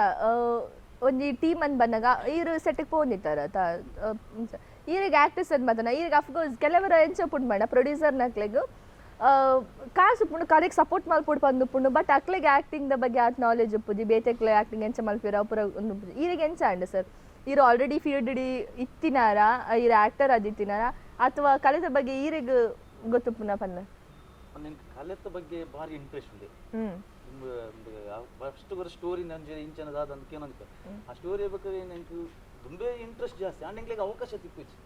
ಒಂಜಿ ಟೀಮ್ ಅಂದ್ ಬಂದಾಗ ಈರು ಸೆಟ್ಟಿಗೆ ಪೋಂದಿತ್ತಾರೆ ಅತ. ಈರಿಗೆ ಆಕ್ಟರ್ಸ್ ಅಂದ್ ಬಂದನ ಈರಿಗೆ ಅಫ್ಕೋರ್ಸ್ ಕೆಲವರು ಎಂಚ ಪುಂಡು ಪಂಡ, ಪ್ರೊಡ್ಯೂಸರ್ ನಕ್ಲೆಗ್ ಕಾಸು ಉಪ್ಪುಂಡು, ಕಡೆಗೆ ಸಪೋರ್ಟ್ ಮಲ್ಪೊಡು ಪಂದ್ ಉಪ್ಪುಂಡು. ಬಟ್ ಅಕ್ಲೆಗ್ ಆಕ್ಟಿಂಗ್ the ಬಗ್ಗೆ ಆತ್ ನಾಲೆಜ್ ಉಪ್ಪುಜಿ. ಬೇತೆಕ್ಲೆ ಆಕ್ಟಿಂಗ್ ಎಂಚ ಮಲ್ಪಿರ ಪೂರ ಉಂದು ಉಪ್ಪುಜಿ. ಈರಿಗೆ ಎಂಚ ಅಂಡ ಸರ್? ಈರು ಆಲ್ರೆಡಿ ಫೀಲ್ಡ್ ಇತ್ತಿನಾರ, ಈರು ಆಕ್ಟರ್ ಅದಿತ್ತಿನಾರ, ಅಥವಾ ಕಲೆದ ಬಗ್ಗೆ ಈರಿಗ್ ಗೊತ್ತುಪ್ಪುನ ಪನ್ನ? ನಿನ್ಗೆ ಕಲೆತ ಬಗ್ಗೆ ಭಾರಿ ಇಂಟ್ರೆಸ್ಟ್ ಉಂಟು. ಫಸ್ಟ್ ಸ್ಟೋರಿ ನಂಜೆ ಇಂಚನ ದಾದ ಅಂತ ಕೇನಂತ, ಆ ಸ್ಟೋರಿ ಬೇಕಾದ್ರೆ ನಂಗೆ ತುಂಬಾ ಇಂಟ್ರೆಸ್ಟ್ ಜಾಸ್ತಿ. ಅಂಡ್ ಎಂಕ್ಲೆಗ್ ಅವಕಾಶ ತಿಕ್ಕುಜಿ.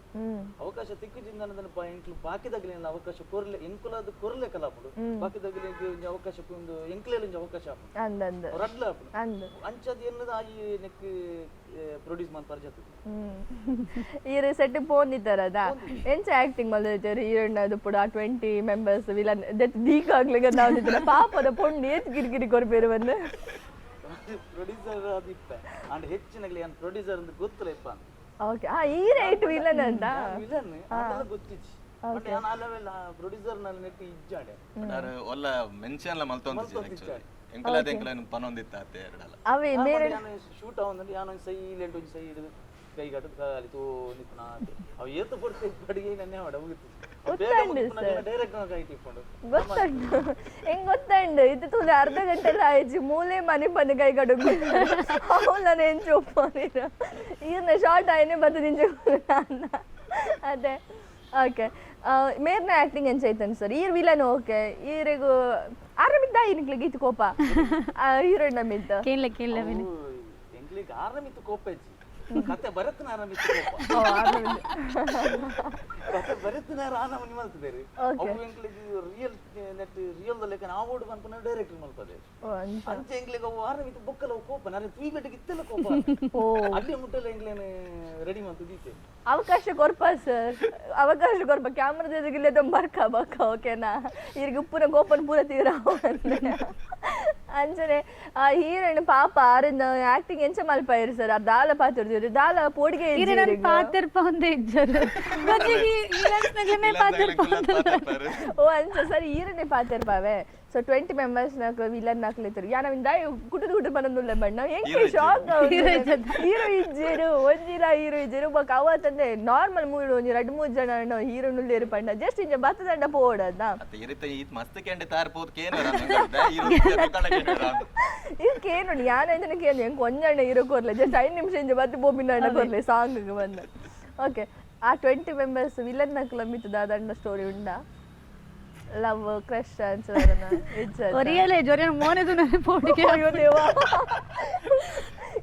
ಅವಕಾಶ ತಿಕ್ಕುಜಿಂದ ನನ್ನ ಎಂಕ್ಲು ಬಾಕಿದಾಗಲಿ ಅವಕಾಶ ಕೊರ್ಲೆ, ಎಂಕುಲ ಅದು ಕೊರ್ಲೆ ಕಲಾಪುಡು. ಬಾಕಿದಾಗಲಿ ಒಂಜಿ ಅವಕಾಶ ಒಂದು ಎಂಕ್ಲೇಲಿ ಒಂಜಿ ಅವಕಾಶ ಆಪುಂಡು. ಅಂದಂದು. ರಡ್ಲ ಆಪುಂಡು. ಅಂದ್. ಅಂಚದ ಎನ್ನದ ಈ ನೆಕ್ ಪ್ರೊಡ್ಯೂಸ್ ಮನ್ಪರ ಜೊತೆ. ಈರು ಸೆಟ್ ಪೋಂದಿತ್ತಾರದ ಎಂಚ ಆಕ್ಟಿಂಗ್ ಮಲ್ದಿತ್ತಾರೆ ಹೀರೋಯಿನ್ ಅದು ಪುಡ? 20 ಮೆಂಬರ್ಸ್ ವಿಲನ್ ದೆತ್ ದೀಕ್ ಆಗ್ಲಿಗ ನಾವು ಪಾಪದ ಪೊಣ್ಣು ಏತ್ ಕಿರಿಕಿರಿ ಕೊರ್ಪೇರು ಬಂದು. ಪ್ರೊಡ್ಯೂಸರ್ ಅದು ಇಪ್ಪ ಅಂಡ್ ಹೆಚ್ಚಿನಗ್ಲಿ ಏನು ಪ್ರೊಡ್ಯೂಸರ್ ಅಂತ ಗೊತ್ತಿಲ್ಲ ಇಪ್ಪ. ಓಕೆ, ಹಾ, ಈ ರೈಟ್ ವಿಲನ್ ಅಂತ. ವಿಲನ್ ಅದೆಲ್ಲ ಗೊತ್ತಿಚ್ಚಿ, ಬಟ್ ನಾನು ಆ ಲೆವೆಲ್ ಪ್ರೊಡ್ಯೂಸರ್ ನನ್ನ ನೆಕ್ ಇಜ್ಜಾಡೆ. ಬಟ್ ಆರ್ ಒಲ್ಲ ಮೆನ್ಷನ್ ಎಲ್ಲ ಮಲ್ತೊಂದಿಜ್ಜಿ ಆಕ್ಚುಲಿ. ಎಂಕಲಾದ ಎಂಕಲ ಪನೊಂದಿತ್ತ ಅತ್ತೆ ಎರಡಲ್ಲ. ಅವೇ ಮೇರೆ ಶೂಟ್ ಆವಂದ್ರೆ ಯಾನ್ ಒಂಜಿ ಸೈಲೆಂಟ್ ಒಂಜಿ ಸೈಡ್ ಕೈ ಕಟ್ಟು ಖಾಲಿ ತೂ ನಿಪ್ಪುನ ಅವು ಏತ್ ಪೊರ್ತು ಅಡಿಗೆ ನನ್ನೆ ಮಾಡ ಮುಗಿತು. ಡೈರೆಕ್ಟ್ ಕೈ ತಿಪ್ಪುಂಡು. ಗೊತ್ತುಂಡು, ಹೆಂಗ್ ಗೊತ್ತುಂಡು, ಇದು ತುಲೆ ಅರ್ಧ ಗಂಟೆ ಆಯ್ತು, ಮೂಲೆ ಮನೆ ಬಂದು ಕೈ ಕಡುಗು ಅವನ ಎಂಚು ಒಪ್ಪೋನಿರ ಈರ್ನ ಶಾರ್ಟ್ ಆಯ್ನೆ ಬರ್ತದೆ ಇಂಚೆ. ಅದೇ, ಓಕೆ. ಮೇರ್ನ ಆಕ್ಟಿಂಗ್ ಎಂಚ ಐತನ್ ಸರ್? ಈರ್ ವಿಲನ್, ಓಕೆ. ಈರಿಗೂ ಆರಾಮಿದ್ದ ಈನಿಕ್ಲಿಗೆ ಇತ್ತು ಕೋಪ ಹೀರೋಯಿನ್ ಮಿದ್ದ? ಕೇಳಲೆ ಕೇಳಲೆ. ಎಂಕ್ಲಿಗೆ ಆರಾಮಿತ್ತು ಕೋಪ ಹೆಚ್ಚಿ, ಕತೆ ಬರತ್ನ ಆರಾಮಿತ್ತು ಕೋಪ. ಕತೆ ಬರತ್ನ ಆರಾಮ ಮಲ್ತದೇರಿ. ಅವು ಎಂಕ್ಲಿಗೆ ರಿಯಲ್ ನೆಟ್ ರಿಯಲ್ ಲೆಕ್ಕ ನಾವು ಓಡು ಪನ್ಪುನ ಡೈರೆಕ್ಟರ್ ಮಲ್ಪದೆ. ಅಂಚೆ ಎಂಕ್ಲಿಗೆ ಅವು ಆರಾಮಿತ್ತು ಬೊಕ್ಕಲ ಅವು ಕೋಪ ನಾನು ತೂಯ್ಬೆಟ್ಟಿಗೆ ಇತ್ತೆಲ್ಲ ಕೋಪ. ಅಲ್ಲಿ ಮುಟ್ಟಲ್ಲ ಎಂಕ್ಲೇನು ರೆಡಿ ಮಲ್ತದೀತೆ. ಅವಕಾಶ ಕೊರ್ಪ ಸರ್, ಅವಕಾಶ ಕೊರ್ಪ. ಕ್ಯಾಮ್ರಾದ ಎದುರಿಗಿಲ್ಲ ಬರ್ಕ ಬಕ್ಕ, ಓಕೆನಾ? ಈರ್ಗೆ ಉಪ್ಪುನ ಕೋಪನ ಪೂರ ತೀರ. ಅಂಚನೆ ಆ ಹೀರೋಯಿನ್ ಪಾಪ ಆರನ್ನ ಆಕ್ಟಿಂಗ್ ಎಂಚ ಮಲ್ಪಾಯಿರು ಸರ್? ಆ ದಾಲ ಪಾತಿರ್ದಿರು ದಾಲ ಪೋಡಿಗೆ. ಇರೆ ನನ್ನ ಪಾತಿರ್ಪ ಒಂದೇ ಇಜ್ಜರು ಪಾತಿರ್ಪ. ಓ, ಅಂಚ ಸರ್, ಹೀರೋನೆ ಪಾತಿರ್ಪಾವೆ. ಸೊ 20 ಮೆಂಬರ್ಸ್ ನಾಕ್ ವಿಲನ್ ನಾಕ್ಲಿತ್ತರು. ಯಾ ನಾವಿಂದ ಕುಟುದು ಕುಟು ಬಂದುಲ್ಲ ಬಣ್ಣ ಹೆಂಗೆ ಶಾಕ್. ಹೀರೋ ಇಜ್ಜೇರು, ಒಂಜಿಲ ಹೀರೋ ಇಜ್ಜೇರು ಬೊಕ ಅವತ್ತಂದೆ ನಾರ್ಮಲ್ ಮೂವಿ ಒಂಜಿ ರಡ್ಡ್ ಮೂರು ಜನ ಹೀರೋ ನುಲ್ಲೇರು ಪಂಡ ಜಸ್ಟ್ ಇಂಜ ಬತ್ತದಂಡ ಪೋಡದ. ಅತ್ತ ಇರಿತ ಈತ್ ಮಸ್ತ್ ಕೆಂಡೆ ತಾರ್ ಪೋತ್ ಕೇನ. ಇದು ಏನು ಯಾನಂದ್ರೆ ಕೇನು ಹೆಂಗೆ ಒಂಜಣ್ಣ ಹೀರೋ ಕೊರ್ಲೆ, ಜಸ್ಟ್ 5 ನಿಮಿಷ ಇಂಜ ಬತ್ತು ಬೋಪಿನ ಅಣ್ಣ ಕೊರ್ಲೆ ಸಾಂಗ್ ಬಂದು. ಓಕೆ, ಆ 20 ಮೆಂಬರ್ಸ್ ವಿಲನ್ ನಕ್ಲ ಮಿತ್ತದ ದಂಡ ಸ್ಟೋರಿ ಉಂಡಾ? ಲವ್ ಕ್ರಶ್ ಅನ್ಸದ? ಒರಿಯಲೇ ಜೊರಿಯನ ಮೋನೆದು ನನ್ನ ಪೋಡಿಗೆ. ಅಯ್ಯೋ ದೇವಾ,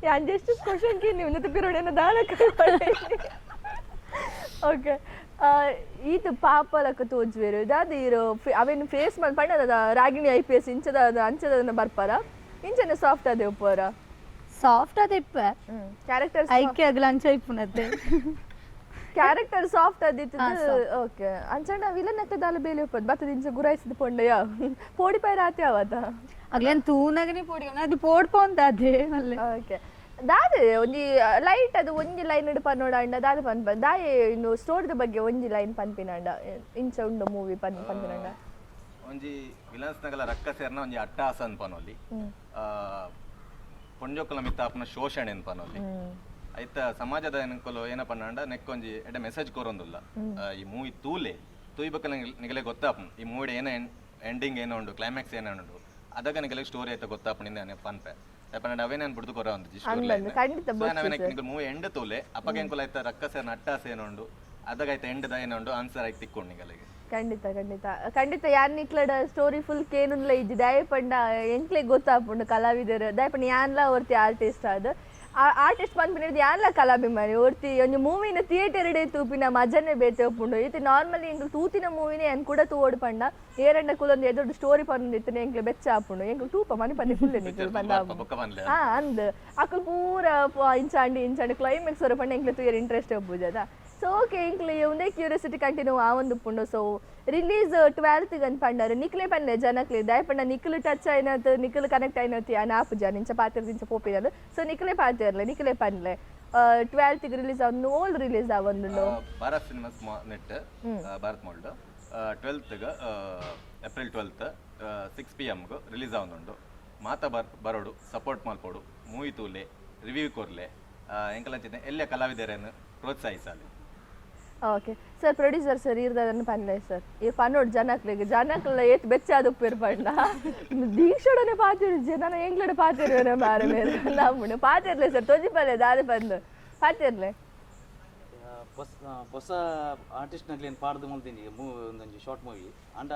ಯಾನ್ ಜಸ್ಟ್ ಕ್ವಶನ್ ಕೇ ನೀವು ಪಿರೋಡೆನ ದಾಲ. ಓಕೆ, ಈತ ಪಾಪ ಲಕ್ಕ ತೋಜ್ವೇರು ದಾದ ಇರು ಅವೇನು ಫೇಸ್ ಮಲ್ ಪಂಡ ರಾಗಿಣಿ ಐಪಿಎಸ್ ಇಂಚದ ಅಂಚದ ಬರ್ಪಾರ, ಇಂಚನೆ ಸಾಫ್ಟ್ ಅದೇ ಉಪ್ಪರ? ಸಾಫ್ಟ್ ಅದ ಇಪ್ಪ. ಕ್ಯಾರೆಕ್ಟರ್ ಐಕೆ ಅಗಲ ಅಂಚ ಇಪ್ಪುನತ್ತೆ. ಕ್ಯಾರೆಕ್ಟರ್ ಸಾಫ್ಟ್ ಅದಿತ್ತು. ಓಕೆ, ಅಂಚಂಡ ವಿಲನ್ ಅಕ್ಕ ದಾಲ ಬೇಲೆ ಉಪ್ಪದು ಬತ್ತದ ಇಂಚ ಗುರಾಯಿಸಿದ ಪೊಂಡಯ್ಯ ಪೋಡಿ ಪೈ ರಾತಿ ಅವತ್ತ. ಅಗ್ಲೇನ್ ತೂನಗನೆ ಪೋಡಿಗೆ ಅದು ಪೋಡ್ಪ ಅಂತ ಅದೇ ಅಲ್ಲೇ. ಓಕೆ, ದಾದ ಒಂಜಿ ಲೈಟ್ ಅದು ಒಂಜಿ ಲೈನ್ ಇಡು ಪನ್ನೋಡ ಅಂಡ ದಾದ ಪನ್ಪ ದಾಯೆ ಇನ್ನು ಸ್ಟೋರಿದ ಬಗ್ಗೆ ಒಂಜಿ ಲೈನ್ ಪನ್ಪಿನಂಡ, ಇಂಚ ಉಂಡು ಮೂವಿ ಪನ್ ಪನ್ಪಿನಂಡ? ಒಂಜಿ ವಿಲನ್ಸ್ ನಗಲ ರಕ್ಕ ಸೇರ್ನ ಒಂಜಿ ಅಟ್ಟಾಸ ಅನ್ಪನೊಲ್ಲಿ, ಪೊಂಜೋಕುಲ ಮಿತ್ತ ಆಪುನ ಶೋಷಣೆ ಅನ್ಪನೊಲ್ಲಿ. ಐತ ಸಮಾಜದ ಏನಕ್ಕಲು ಏನಪ್ಪ ಅಂಡ ನೆಕ್ಕೊಂಜಿ ಎಡ್ಡೆ ಮೆಸೇಜ್ ಕೊರೊಂದುಲ್ಲ. ಈ ಮೂವಿ ತೂಲೆ, ತೂಯ್ಬೇಕ ನಿಗಲೆ ಗೊತ್ತಾಪು ಈ ಮೂವಿ ಏನ ಎಂಡಿಂಗ್ ಏನೋ ಉಂಡು, ಕ್ಲೈಮ್ಯಾಕ್ಸ್ ಏನೋ ಉಂಡು. ಅದಾಗ ನಿಗಲೆ ಸ್ಟೋರಿ ಆಯ್ತ ಗೊತ್ತಾಪುನಿಂದ ಪನ್ಪೆ ಪಂಡ ಅವೇ ನಾನು ಬಿಡ್ದು ಕೊರ ಒಂದು ಸ್ಟೋರಿ. ಖಂಡಿತ. ಮೂವಿ ಎಂಡ್ ತೂಲೆ, ಅಪ್ಪಗೆ ಎಂಕುಲ ಆಯ್ತ ರಕ್ಕ ಸೇರ್ನ ಅಟ್ಟಾಸ ಏನೋ ಉಂಡು, ಅದಾಗ ಆಯ್ತ ಎಂಡ್ the ಏನೋ ಉಂಡು ಆನ್ಸರ್ ಆಯ್ತು ತಿಕ್ಕೊಂಡು ನಿಗಲಿಗೆ. ಖಂಡಿತ ಖಂಡಿತ ಖಂಡಿತ. ಯಾನ್ ನಿಕ್ಲಡ ಸ್ಟೋರಿ ಫುಲ್ ಕೇನುನ್ಲ ಇಜ್ಜಿ, ದಾಯ ಪಂಡ ಎಂಕ್ಲೆ ಗೊತ್ತಾಪುಂಡು ಕಲಾವಿದರು. ದಾಯ ಪಂಡ ಯಾನ್ಲ ಒರ್ತಿ ಆರ್ಟಿಸ್ಟ್ ಆದ್, ಆರ್ಟಿಸ್ಟ್ ಪನ್ಪಿನ ಯಾನ್ಲ ಕಲಾಭಿಮಾನಿ ಒರ್ತಿ, ಒಂಜಿ ಮೂವಿನ ಥಿಯೇಟರ್ ಇಡೇ ತೂಪಿನ ಮಜನೆ ಬೇತೆ ಉಪ್ಪುಂಡು. ಇತ್ತೆ ನಾರ್ಮಲಿ ಎಂಕ್ಲು ತೂತಿನ ಮೂವಿನೇ ಏನ್ ಕೂಡ ತೂವೊಡು ಪಂಡ ಏರಂಡ ಕುಲೊಂದು ಎದುರು ಸ್ಟೋರಿ ಪಂದ್ ಇತ್ತನೆ ಎಂಕ್ಲೆ ಬೆಚ್ಚ ಆಪುಂಡು. ಎಂಕ್ಲು ತೂಪ ಮನೆ ಪಂದೆ ಫುಲ್ ನಿಕ್ಲು ಪಂಡ. ಬೊಕ್ಕ ಪನ್ಲೆ. ಹಾ, ಅಂದ್ ಅಕುಲು ಪೂರ ಇಂಚಾಂಡಿ ಇಂಚಾಂಡಿ ಕ್ಲೈಮ್ಯಾಕ್ಸ್ ವರ ಪಂಡ ಎಂಕ್ಲೆ ತೂಯರ್ ಇಂಟ್ರೆಸ್ಟ್ ಉಪ್ಪುಜದ. ಸೊ ಓಕೆ, ಎಂಕ್ಲೆ ಒಂದೇ ಕ್ಯೂರಿಯಾಸಿಟಿ ಕಂಟಿನ್ಯೂ ಆವೊಂದು ಉಪ್ಪುಂಡು. ಸೊ ರಿಲೀಸ್ 12th ಗಂತ ಪಂಡರು, ನಿಕ್ಲೆ ಪನ್ಲೆ ಜನಕ್ಲೆ. ದಾಯ ಪಂಡ ನಿಕ್ಲು ಟಚ್ ಆಯ್ನತ್, ನಿಕ್ಲು ಕನೆಕ್ಟ್ ಆಯ್ನತ್ ಯಾನ್ ಆಪುಜ ನಿಂಚ ಪಾತ್ರ ಇಂಚ ಪೋಪಿನದು. ಸೊ ನಿಕ್ಲೆ ಪಾತಿರ್ಲೆ, ನಿಕ್ಲೆ ಪನ್ಲೆ, 12th release ಆವೊಂದು, ಓಲ್ ರಿಲೀಸ್ ಆವೊಂದುಂಡು? Bharat cinemas net Bharat mould 12th, April 12th 6 ಪಿ.ಎಮ್ಗೆ ರಿಲೀಸ್ ಆವೊಂದುಂಡು. ಮಾತ ಬರೋಡು, ಸಪೋರ್ಟ್ ಮಲ್ಪೊಡು, ಮೂವಿ ತೂಲೆ, ರಿವ್ಯೂ ಕೊರ್ಲೆ, ಎಂಕಲಂಚಿನ ಎಲ್ಲ ಕಲಾವಿದರನ್ನು ಪ್ರೋತ್ಸಾಹಿಸಾಲಿ. ಓಕೆ ಸರ್, ಪ್ರೊಡ್ಯೂಸರ್ ಸರ್, ಇರ್ದದನ್ನು ಪನ್ಲೆ ಸರ್. ಈ ಪನ್ನೋಡು ಜನಕ್ಲೆಗ್, ಜನಕ್ಲ ಏತ್ ಬೆಚ್ಚ ಉಪ್ಪಿರ್ ಪಂಡ ದೀಕ್ಷಡನೆ ಪಾತಿರು ಜನ ಎಂಗ್ಲಡೆ ಪಾತಿರುವನ ಬಾರೆ ಮೇರೆ ನಮ್ಮನು ಪಾತಿರ್ಲೆ ಸರ್, ತೊಜಿಪಲ್ಲೆ ದಾದ ಬಂದು ಪಾತಿರ್ಲೆ. ಹೊಸ ಹೊಸ ಆರ್ಟಿಸ್ಟ್ನಗ್ಲೇನು ಪಾಡ್ದು ಮಲ್ತೀನಿ ಮೂ ಒಂದೊಂಜಿ ಶಾರ್ಟ್ ಮೂವಿ ಅಂಡ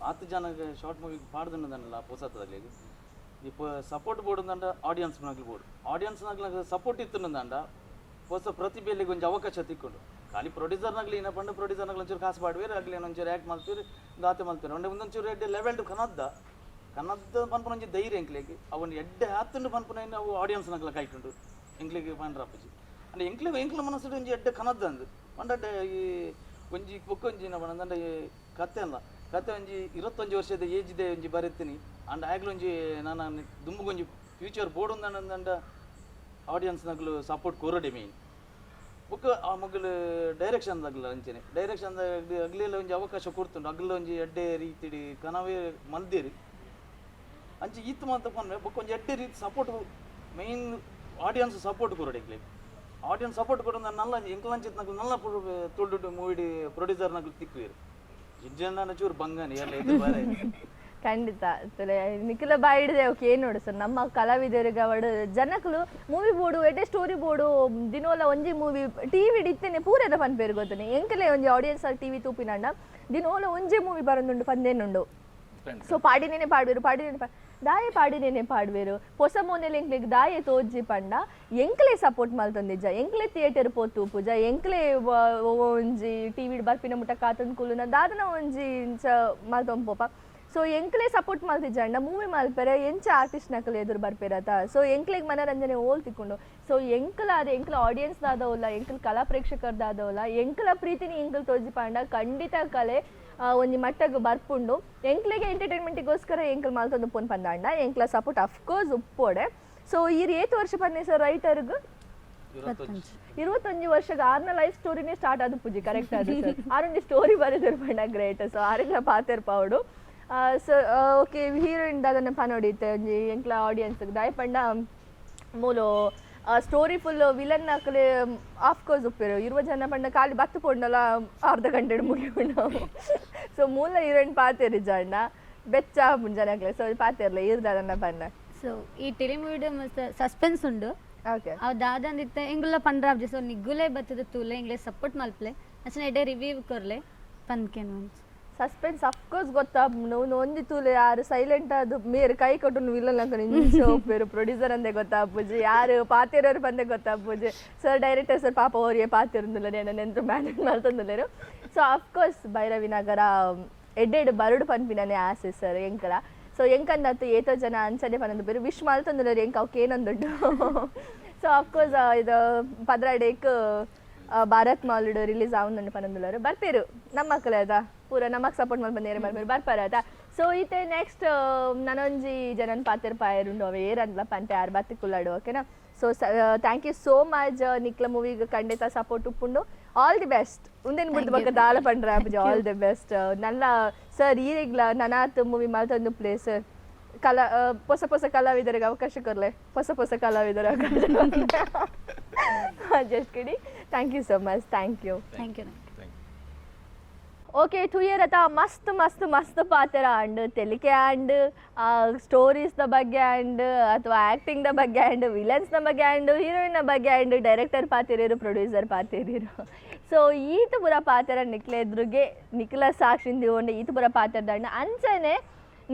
ಆತ್ ಜನ ಶಾರ್ಟ್ ಮೂವಿ ಪಾಡ್ದು ಪೊಸತ್ತದಾಗ್ಲಿಗೆ ಇಪ್ಪ ಸಪೋರ್ಟ್ ಬೋರ್ಡ್ ಅಂಡ ಆಡಿಯನ್ಸ್ ನಗ್ಲಿ ಬೋರ್ಡ್ ಆಡಿಯನ್ಸ್ ನಗ್ಲಾಗ ಸಪೋರ್ಟ್ ಇತ್ತು ಹೊಸ ಪ್ರತಿಭೆಯಲ್ಲಿ ಒಂಜಿ ಅವಕಾಶ ತಿಕ್ಕೊಂಡು. ಖಾಲಿ ಪ್ರೊಡ್ಯೂಸರ್ನಾಗ್ಲಿ ಏನ ಪಂಡ ಪ್ರೊಡ್ಯೂಸರ್ನಾಗ್ಲಿ ಒಂಚೂರು ಕಾಸು ಪಾಡ್ವೇರು, ಆಗ್ಲಿ ಒಂಚೂರು ಆ್ಯಕ್ಟ್ ಮಾಡ್ತೀರಿ, ದಾತೆ ಮಾಡ್ತೀರಿ. ಒಂಡೆ ಒಂದೊಂಚೂರು ಎಡ್ಡೆ ಲೆವೆಲ್ ಕನದ್ದ ಕನದ್ದ ಪನ್ಪುನ ಒಂಜಿ ಧೈರ್ಯ ಎಂಕ್ಲೆಗ್ ಅವನ್ ಎಡ್ಡೆ ಆತುಂಡು ಪನ್ಪುನ ಅವು ಆಡಿಯನ್ಸ್ ನಗ್ಲ ಕಾಯ್ಕೊಂಡು ಎಂಕ್ಲೆಗ್ ಪಂಡ್ರಾಪುಜಿ. ಅಂದ್ರೆ ಎಂಕ್ಲೆ ಎಂಕ್ಲ ಮನಸ್ಸುಡು ಒಂಜಿ ಎಡ್ಡೆ ಕನದ್ದ ಅಂದು ಪಂಡ ಈ ಒಂಜಿ ಬೊಕ್ಕ ಒಂಜಿ ಏನ ಪಂಡ ಈ ಕತೆ ಅಲ್ಲ, ಕತೆ ಒಂಜಿ 21 ವರ್ಷದ ಏಜ್ ಇದೆ ಒಂಜಿ ಬರೆತೀನಿ ಅಂಡ್ ಆಗ್ಲೂ ಒಂಜಿ ನಾನು ದುಂಬುಗೊಂಜಿ ಫ್ಯೂಚರ್ ಬೋರ್ಡ್ ಒಂದಂಡ ಆಡಿಯನ್ಸ್ ನಗ್ಲು ಸಪೋರ್ಟ್ ಕೊರಡೆ ಮೇನ್. ಬೊಕ್ಕ ಆ ಮಗಲು ಡೈರೆಕ್ಷನ್ ಅಗ್ಲ ಅಂಚನೆ ಡೈರೆಕ್ಷನ್ ಅಗ್ಲೆಲ್ಲ ಒಂಜಿ ಅವಕಾಶ ಕೊಡ್ತುಂಡು, ಅಗ್ಲ ಒಂಜಿ ಎಡ್ಡೆ ರೀತಿಡಿ ಕನವೇ ಮಲ್ದೇರಿ. ಅಂಚ ಈತ್ ಮಾತ ಪನ್ಪೆ ಬೊಕ್ಕ ಒಂಜಿ ಎಡ್ಡೆ ರೀತಿ ಸಪೋರ್ಟ್, ಮೈನ್ ಆಡಿಯನ್ಸ್ ಸಪೋರ್ಟ್ ಕೊರೊಡು. ಎಂಕ್ಲೆಗ್ ಆಡಿಯನ್ಸ್ ಸಪೋರ್ಟ್ ಕೊರೊಡು. ನಲ್ಲ ಎಂಕ್ಲಂಚಿತ್ ನಕುಲು ನಲ್ಲ ತುಳು ಮೂವಿ ಪ್ರೊಡ್ಯೂಸರ್ ನಕುಲು ತಿಕ್ಕುವೆರ್. ಇಜ್ಜಂಡ ಚೂರು ಬಂಗಾನೆ ಎಲ್ಲ ಎದುರು ಬಾರೆ. ಖಂಡಿತ ತುಲೆ ನಿಖಿಲ ಬಾಯಿಡ್ದೆ ಓಕೆ. ಏನು ನೋಡು ಸರ್, ನಮ್ಮ ಕಲಾವಿದರಿಗೆ ಅವಡು ಜನಕುಲು ಮೂವಿ ಬೋಡು, ಎಡ್ಡೆ ಸ್ಟೋರಿ ಬೋಡು, ದಿನೋಲ ಒಂಜಿ ಮೂವಿ ಟಿವಿ ಇತ್ತೇನೆ ಪೂರೆದ ಪನ್ಪೇರು ಗೊತ್ತನೆ. ಎಂಕಲೆ ಒಂಜಿ ಆಡಿಯನ್ಸ್ ಅಲ್ಲಿ ಟಿವಿ ತೂಪಿನಂಡ ದಿನೋಲ ಒಂಜಿ ಮೂವಿ ಬರೊಂದುಂಡು ಪಂದೇನುಂಡು. ಸೊ ಪಾಡಿನೇನೆ ಪಾಡುವೆರು, ಪಾಡಿನೇನೆ ದಾಯೆ ಪಾಡಿನೇನೆ ಪಾಡುವೆರು? ಪೊಸ ಮೋನೆಲ್ ಎಂಕ್ಲೆಗ್ ದಾಯೆ ತೋಜಿ ಪಂಡ, ಎಂಕ್ಲೆ ಸಪೋರ್ಟ್ ಮಲ್ತೊಂದಿಜ್ಜ. ಎಂಕ್ಲೆ ಥಿಯೇಟರ್ ಪೋತು ಪೂಜ ಎಂಕ್ಲೆ ಒಂಜಿ ಟಿವಿ ಬರ್ಪಿನ ಮುಟ್ಟ ಕಾತೊಂದು ಕುಲ್ಲುನ ದಾದನ ಒಂಜಿ ಇಂಚ ಮಲ್ತೊಂದು ಪೋಪ. ಸೊ ಎಂಕ್ಲೆ ಸಪೋರ್ಟ್ ಮಲ್ತಿಜ್ಜಂಡ ಮೂವಿ ಮಲ್ಪೆರೆ ಎಂಚ ಆರ್ಟಿಸ್ಟ್ ನಕಲು ಎದುರು ಬರ್ಪೇರತ? ಸೊ ಎಂಕ್ಲೆಗ್ ಮನರಂಜನೆ ಓಲ್ ತಿಕ್ಕೊಂಡು? ಸೊ ಎಂಕಲ ಅದು ಎಂಕ್ಲ ಆಡಿಯನ್ಸ್ ದಾದವಲ್ಲ, ಎಂಕಲ್ ಕಲಾ ಪ್ರೇಕ್ಷಕರ್ದಾದವಲ್ಲ, ಎಂಕಲ ಪ್ರೀತಿನಿ ಎಂಕಲ್ ತೋಜಿ ಪಂಡ ಖಂಡಿತ ಕಲೆ ಒಂಜಿ ಮಟ್ಟಗ್ ಬರ್ಪುಂಡು. ಎಂಕ್ಲೆಗೆ ಎಂಟರ್ಟೈನ್ಮೆಂಟಿಗೋಸ್ಕರ ಎಂಕಲ್ ಮಲ್ತೊಂದು ಪೋನ್ ಪಂದಾಂಡ ಎಂಕ್ಲ ಸಪೋರ್ಟ್ ಅಫ್ಕೋರ್ಸ್ ಉಪ್ಪೋಡೆ. ಸೊ ಈರ್ ಏತ್ ವರ್ಷ ಪನ್ನೆ ಸರ್ ರೈಟರ್ಗ್? 21. 21 ವರ್ಷದ ಆರ್ನ ಲೈಫ್ ಸ್ಟೋರಿನೇ ಸ್ಟಾರ್ಟ್ ಆದ ಪೂಜೆ. ಕರೆಕ್ಟ್ ಅದು ಸರ್. ಆರೊಂಜಿ ಸ್ಟೋರಿ ಬರೆದಿರು ಪಂಡ ಗ್ರೇಟ್. ಸೊ ಆರೆಗ್ಲ ಪಾತೆರ್ ಪಾವಡು. ಸೊ ಓಕೆ, ಹೀರೋಯಿನ್ ದಾದನ ಪನೊಡಿತ್ತೆ ಒಂಜಿ ಎಂಕ್ಲ ಆಡಿಯನ್ಸ್? ದಾಯ ಪಂಡ ಮೂಲು ಸ್ಟೋರಿ ಫುಲ್ ವಿಲನ್ ಅಕಲೆ ಆಫ್ಕೋರ್ಸ್ ಉಪ್ಪೇರು. 20 ಜನ ಪಂಡ ಖಾಲಿ ಬತ್ತು ಪೊಂಡಲ ಅರ್ಧ ಗಂಟೆ ಮುಗಿಯುಂಡು. ಸೊ ಮೂಲ ಹೀರೋಯಿನ್ ಪಾತೆರಿ ಜಣ್ಣ ಬೆಚ್ಚ ಜನಕ್ಲೆ. ಸೊ ಪಾತೆರ್ಲ ಇರ್ದಾದನ್ನ ಪಂಡ. ಸೊ ಈ ಟೆಲಿಮೂವಿಡ್ ಮಸ್ತ್ ಸಸ್ಪೆನ್ಸ್ ಉಂಡು. ಅವು ದಾದಂದಿತ್ತೆ ಎಂಗುಲ ಪಂಡ್ರಾಬ್ಜಿ. ಸೊ ನಿಗ್ಗುಲೆ ಬತ್ತದ ತೂಲೆ, ಎಂಗ್ಲೆ ಸಪೋರ್ಟ್ ಮಲ್ಪ್ಲೆ, ಅಂಚನೆ ಎಡ್ಡೆ ರಿವ್ಯೂ ಕೊರ್ಲೆ ಪನ್ಕೇನು. ಸಸ್ಪೆನ್ಸ್ ಅಫ್ಕೋರ್ಸ್ ಗೊತ್ತಾಪುಂಡು. ಒಂಜಿ ತೂಲೆ, ಯಾರು ಸೈಲೆಂಟ್ ಅದು ಮೇರು ಕೈ ಕೊಟ್ಟು ವಿಲನ್ ಅಂಕ ನಿಂಚ ಒಪ್ಪೇರು. ಪ್ರೊಡ್ಯೂಸರ್ ಅಂದೆ ಗೊತ್ತಾಪುಜಿ, ಯಾರು ಪಾತೆರೋರು ಬಂದೆ ಗೊತ್ತಾಪುಜಿ. ಸರ್, ಡೈರೆಕ್ಟರ್ ಸರ್ ಪಾಪ ಅವರಿಗೆ ಪಾತಿರಂದಿಲ್ಲ, ನೆಂತು ಮ್ಯಾನೇಜ್ ಮಾಡ್ತಂದಿಲ್ಲೇರು. ಸೊ ಅಫ್ಕೋರ್ಸ್ ಭೈರವಿ ನಗರ ಎಡ್ಡೆಡ್ ಬರಡು ಪನ್ಪಿನನೆ ಆಸೆ ಸರ್ ಎಂಕಲ. ಸೊ ಎಂಕಂದತ್ತು ಏತೋ ಜನ ಅಂಚನೆ ಪನೊಂದು ಬೇರೆ ವಿಶ್ ಮಲ್ತೊಂದುಲ್ಲೆರ್ ಎಂಕ್ ಅವಕ್ಕೆ ಏನೊಂದುಂಡು. ಸೊ ಅಫ್ಕೋರ್ಸ್ ಇದು 12ಕ್ ಭಾರತ್ ಮಾಲ್ಡ್ ರಿಲೀಸ್ ಆವೊಂದುಂಡು ಪನೊಂದುಲ್ಲೆರ್. ಬರ್ಪೇರು ನಮ್ಮ ಅದ ಪೂರ ನಮಕ್ ಸಪೋರ್ಟ್ ಮಲ್ಪಂದು ಬರ್ಪೇರು ಬರ್ಪಾರ ಆತ. ಸೊ ಇತ್ತೆ ನೆಕ್ಸ್ಟ್ ನನೊಂಜಿ ಜನನ್ ಪಾತೆರ್ ಪಾಯರುಂಡು. ಅವೆ ಏರಂದ್ಲ ಪಂತೆ ಆರ್ ಬತ್ತಿ ಕುಲ್ಲಾಡು, ಓಕೆನಾ? So thank you so much. ನಿಕ್ಲ ಮೂವಿಗೆ ಖಂಡಿತ ಸಪೋರ್ಟ್ ಉಪ್ಪುಂಡು. ಆಲ್ the best. ಉಂದೆನ್ ಬುಡ್ದು ಬೊಕ್ಕ ದಾಲ ಪಂಡ್ರೆ ಆಪುಜಿ. ಆಲ್ the best. ನಲ್ಲ ಸರ್, ಈರೆಗ್ಲ ನನಾತ್ ಮೂವಿ ಮಲ್ತೊಂದು ಪ್ಲೇಸ್ ಕಲಾ ಪೊಸ ಪೊಸ ಕಲಾವಿದರಿಗೆ ಅವಕಾಶ ಕೊರ್ಲೆ. ಹೊಸ ಹೊಸ ಕಲಾವಿದರ ಅವಕಾಶ. Just kidding. Thank you so much, thank you. Thank you. Thank you. Okay, ತೂಯರತ ಮಸ್ತ್ ಮಸ್ತ್ ಮಸ್ತ್ ಪಾತೆರ ಅಂಡ್ ತೆಲಿಕೆ ಅಂಡ್ ಸ್ಟೋರೀಸ್ದ ಬಗ್ಗೆ ಅಂಡ್ ಅಥವಾ ಆ್ಯಕ್ಟಿಂಗ್ದ ಬಗ್ಗೆ ಅಂಡ್ ವಿಲನ್ಸ್ನ ಬಗ್ಗೆ ಅಂಡ್ ಹೀರೋಯಿನ್ನ ಬಗ್ಗೆ ಅಂಡ್ ಡೈರೆಕ್ಟರ್ ಪಾತಿರಿರು, ಪ್ರೊಡ್ಯೂಸರ್ ಪಾತಿರಿರು. ಸೊ ಈತ ಪೂರ ಪಾತೆರ ನಿಕ್ಲೆ ಎದುರುಗೆ ನಿಕ್ಲ ಸಾಕ್ಷಿ ದಿವೊಂಡು ಈತ ಪೂರ ಪಾತೆರದಂಡ. ಅಂಚನೆ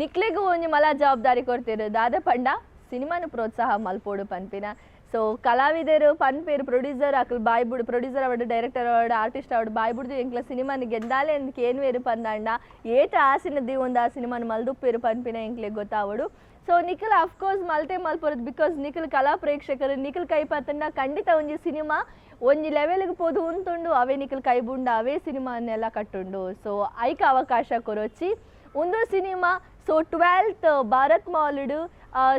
ನಿಕ್ಲೆಗೂ ಒಂಜಿ ಮಲ ಜವಾಬ್ದಾರಿ ಕೊಡ್ತೀರು. ದಾದ ಪಂಡ ಸಿನಿಮಾನು ಪ್ರೋತ್ಸಾಹ ಮಲ್ಪೋಡು ಪನ್ಪಿನ. ಸೊ ಕಲಾವಿದರು ಪನ್ಪೇರು, ಪ್ರೊಡ್ಯೂಸರ್ ಅಕ್ಲು ಬಾಯ್ ಬುಡು, ಪ್ರೊಡ್ಯೂಸರ್ ಅವಡು, ಡೈರೆಕ್ಟರ್ ಅವಡು, ಆರ್ಟಿಸ್ಟ್ ಅವಡು ಬಾಯ್ ಬುಡ್ದು ಎಂಕ್ಲ ಸಿನಿಮಾನ ಗೆಂದಾಲೆ ಅಂದ್ ಕೇನ್ವೇರು ಪಂದಂಡ ಏತ ಆಸಿನ ಒಂದು ಆ ಸಿನಿಮಾನ ಮಲ್ದುಪ್ಪೇರು ಪನ್ಪಿನ ಎಂಕ್ಲೆಗ್ ಗೊತ್ತಾವಡು. ಸೊ ನಿಖಿಲ್ ಅಫ್ಕೋರ್ಸ್ ಮಲ್ತೆ ಮಲ್ಪೊರದು, because Nikhil ಕಲಾ ಪ್ರೇಕ್ಷಕರು. ನಿಖಿಲ್ ಕೈ ಪತ್ತಂಡ ಖಂಡಿತ ಒಂಜಿ ಸಿನಿಮಾ ಒಂಜಿ ಲೆವೆಲ್ಗೆ ಪೋದು ಉಂತುಂಡು. ಅವೇ ನಿಖಿಲ್ ಕೈ ಬುಂಡ ಅವೇ ಸಿನಿಮಾನೆಲ್ಲ ಕಟ್ಟುಂಡು. ಸೊ ಐಕ ಅವಕಾಶ ಕೊರೊಚ್ಚಿ ಒಂದು ಸಿನಿಮಾ. ಸೊ 12th Bharat ಮಾಲ್ಡ್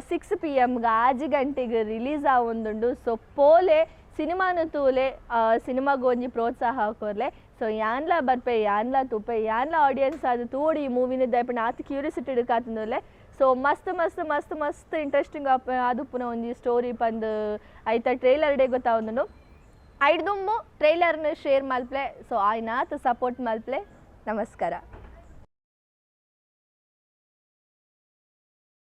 6 ಪಿ.ಎಮ್ಗೆ ಆಜಿ ಗಂಟೆಗೆ ರಿಲೀಸ್ ಆವೊಂದುಂಡು. ಸೊ ಪೋಲೆ, ಸಿನಿಮಾನು ತೂಲೆ, ಸಿನಿಮಾಗ್ ಒಂಜಿ ಪ್ರೋತ್ಸಾಹ ಕೊರ್ಲೆ. ಸೊ ಯಾನ್ಲ ಬರ್ಪೆ, ಯಾನ್ಲ ತೂಪೆ, ಯಾನ್ಲ ಆಡಿಯನ್ಸ್ ಅದು ತೋಡಿ ಈ ಮೂವಿನ. ದಯಪಂಡ ಆತ್ ಕ್ಯೂರಿಯಾಸಿಟಿ ಕಾತುಂದುಲ್ಲೆ. ಸೊ ಮಸ್ತ್ ಮಸ್ತ್ ಮಸ್ತ್ ಮಸ್ತ್ ಇಂಟ್ರೆಸ್ಟಿಂಗ್ ಆದುಪ್ಪುನ ಒಂಜಿ ಸ್ಟೋರಿ ಪಂದ್ ಐತ ಟ್ರೈಲರ್ ಡೇ ಗೊತ್ತಾವೊಂದುಂಡು. ಐಡ್ದುಂಬು ಟ್ರೈಲರ್ನ ಶೇರ್ ಮಲ್ಪ್ಲೆ. ಸೊ ಆಯ್ನಾತ್ ಸಪೋರ್ಟ್ ಮಲ್ಪ್ಲೆ. ನಮಸ್ಕಾರ.